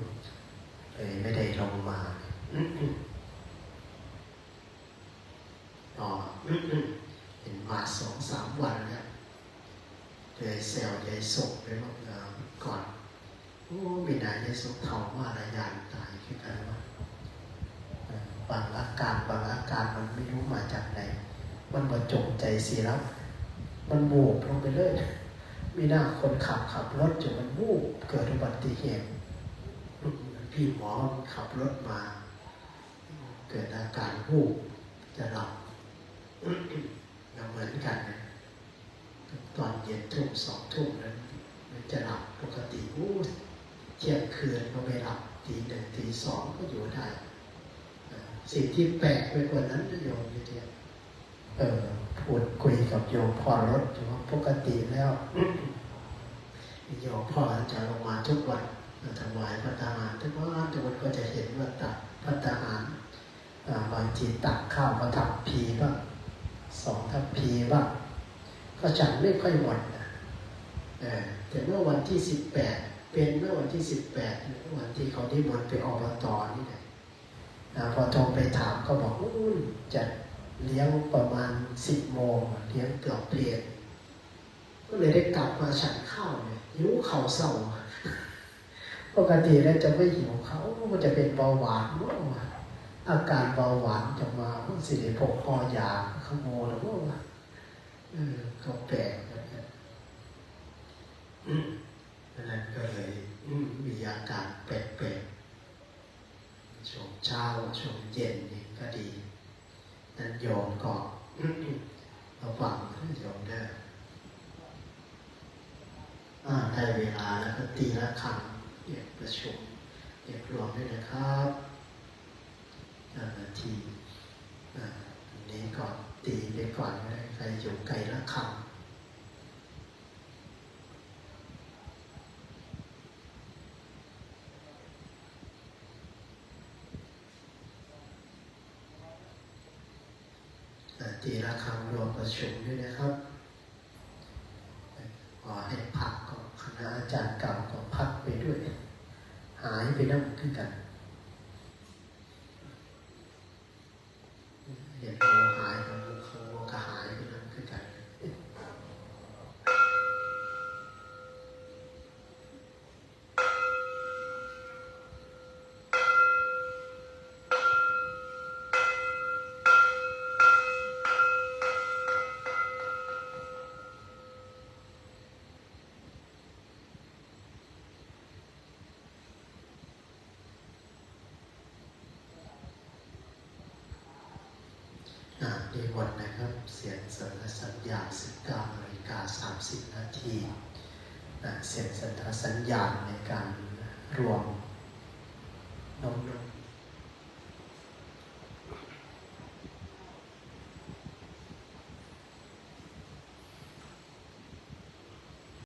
เลยไม่ได้ลงมา อ๋อ เห็นมาสองสามวันแล้ว เลยแซวยายส่งไปบอก เอ่อ ก่อน โอ้ มีนายยายส่งเฒ่ามาละย่านตายคือกันวะ เอ่อบางอาการ บางอาการมันไม่รู้มาจากไหน มันบ่จงใจสิหลับ มันวูบลงไปเลย มีหน้าคนขับ ขับรถอยู่ มันวูบ เกิดอุบัติเหตุ พี่หมอขับรถมา เกิดอาการวูบ จะหลับ เราเหมือนกันนะ ตอนเย็นทุ่มสองทุ่มนั้น มันจะหลับปกติ อู้ เที่ยงคืนก็ไม่หลับ ตีหนึ่งตีสองก็อยู่ได้ เอ่อสิ่งที่แปลกไปกว่านั้นนะโยมนิเทศ เออ พูดคุยกับโยมพ่อรถอยู่ว่าปกติแล้ว โยมพ่อจะลงมาทุกวัน มาถวายภัตตาหารทุกวัน ทุกวัน ก็จะเห็นว่าตักภัตตาหาร อ่า บางทีตักข้าวมาทัพพีบ้าง สองทัพพีบ้าง ก็ฉันไม่ค่อยหมดนะ เออ แต่เมื่อวันที่สิบแปด เป็นเมื่อวันที่สิบแปด วันที่เขานิมนต์ไป อบต นี่แหละ นะ พอโทรไปถามก็บอก "อู้ จัดเลี้ยงประมาณสิบโมง เลี้ยงเกือบเพล ก็เลยได้กลับมาฉันข้าวเนี่ย หิวข้าวเช้า" ปกติแล้วจะไม่หิวข้าว มันจะเป็นเบาหวานเนาะ อาการเบาหวานจะมา มันสิได้พกห่อยาขโมยหรือเปล่าวะ เออ ก็แปลกเหมือนกัน อันนั้นก็เลย อืม มีอาการแปลกๆ ช่วงเช้า ช่วงเย็นนี่ก็ดี นั้นโยมก็ ระวังนะโยมเด้อ อ่า ได้เวลาแล้วก็ตีระฆัง เรียกประชุม เรียกรวมด้วยนะครับ เจ้าหน้าที่ อ่า อันนี้ก็ตีไปก่อนก็ได้ ใครอยู่ไกลระฆัง อ่า ตีระฆังรวมประชุมด้วยนะครับ ขอให้พัก ก็คณะอาจารย์เก่าก็พักไปด้วย หายไปนำคือกัน เห็นเขาหายไป เขาก็หายไปนำคือกัน อ่ะ นิมนต์นะครับ เสียงสนทนาสัญญาณ สิบเก้านาฬิกาสามสิบนาที นะ เสียงสนทนาสัญญาณในการรวม น้อมนบ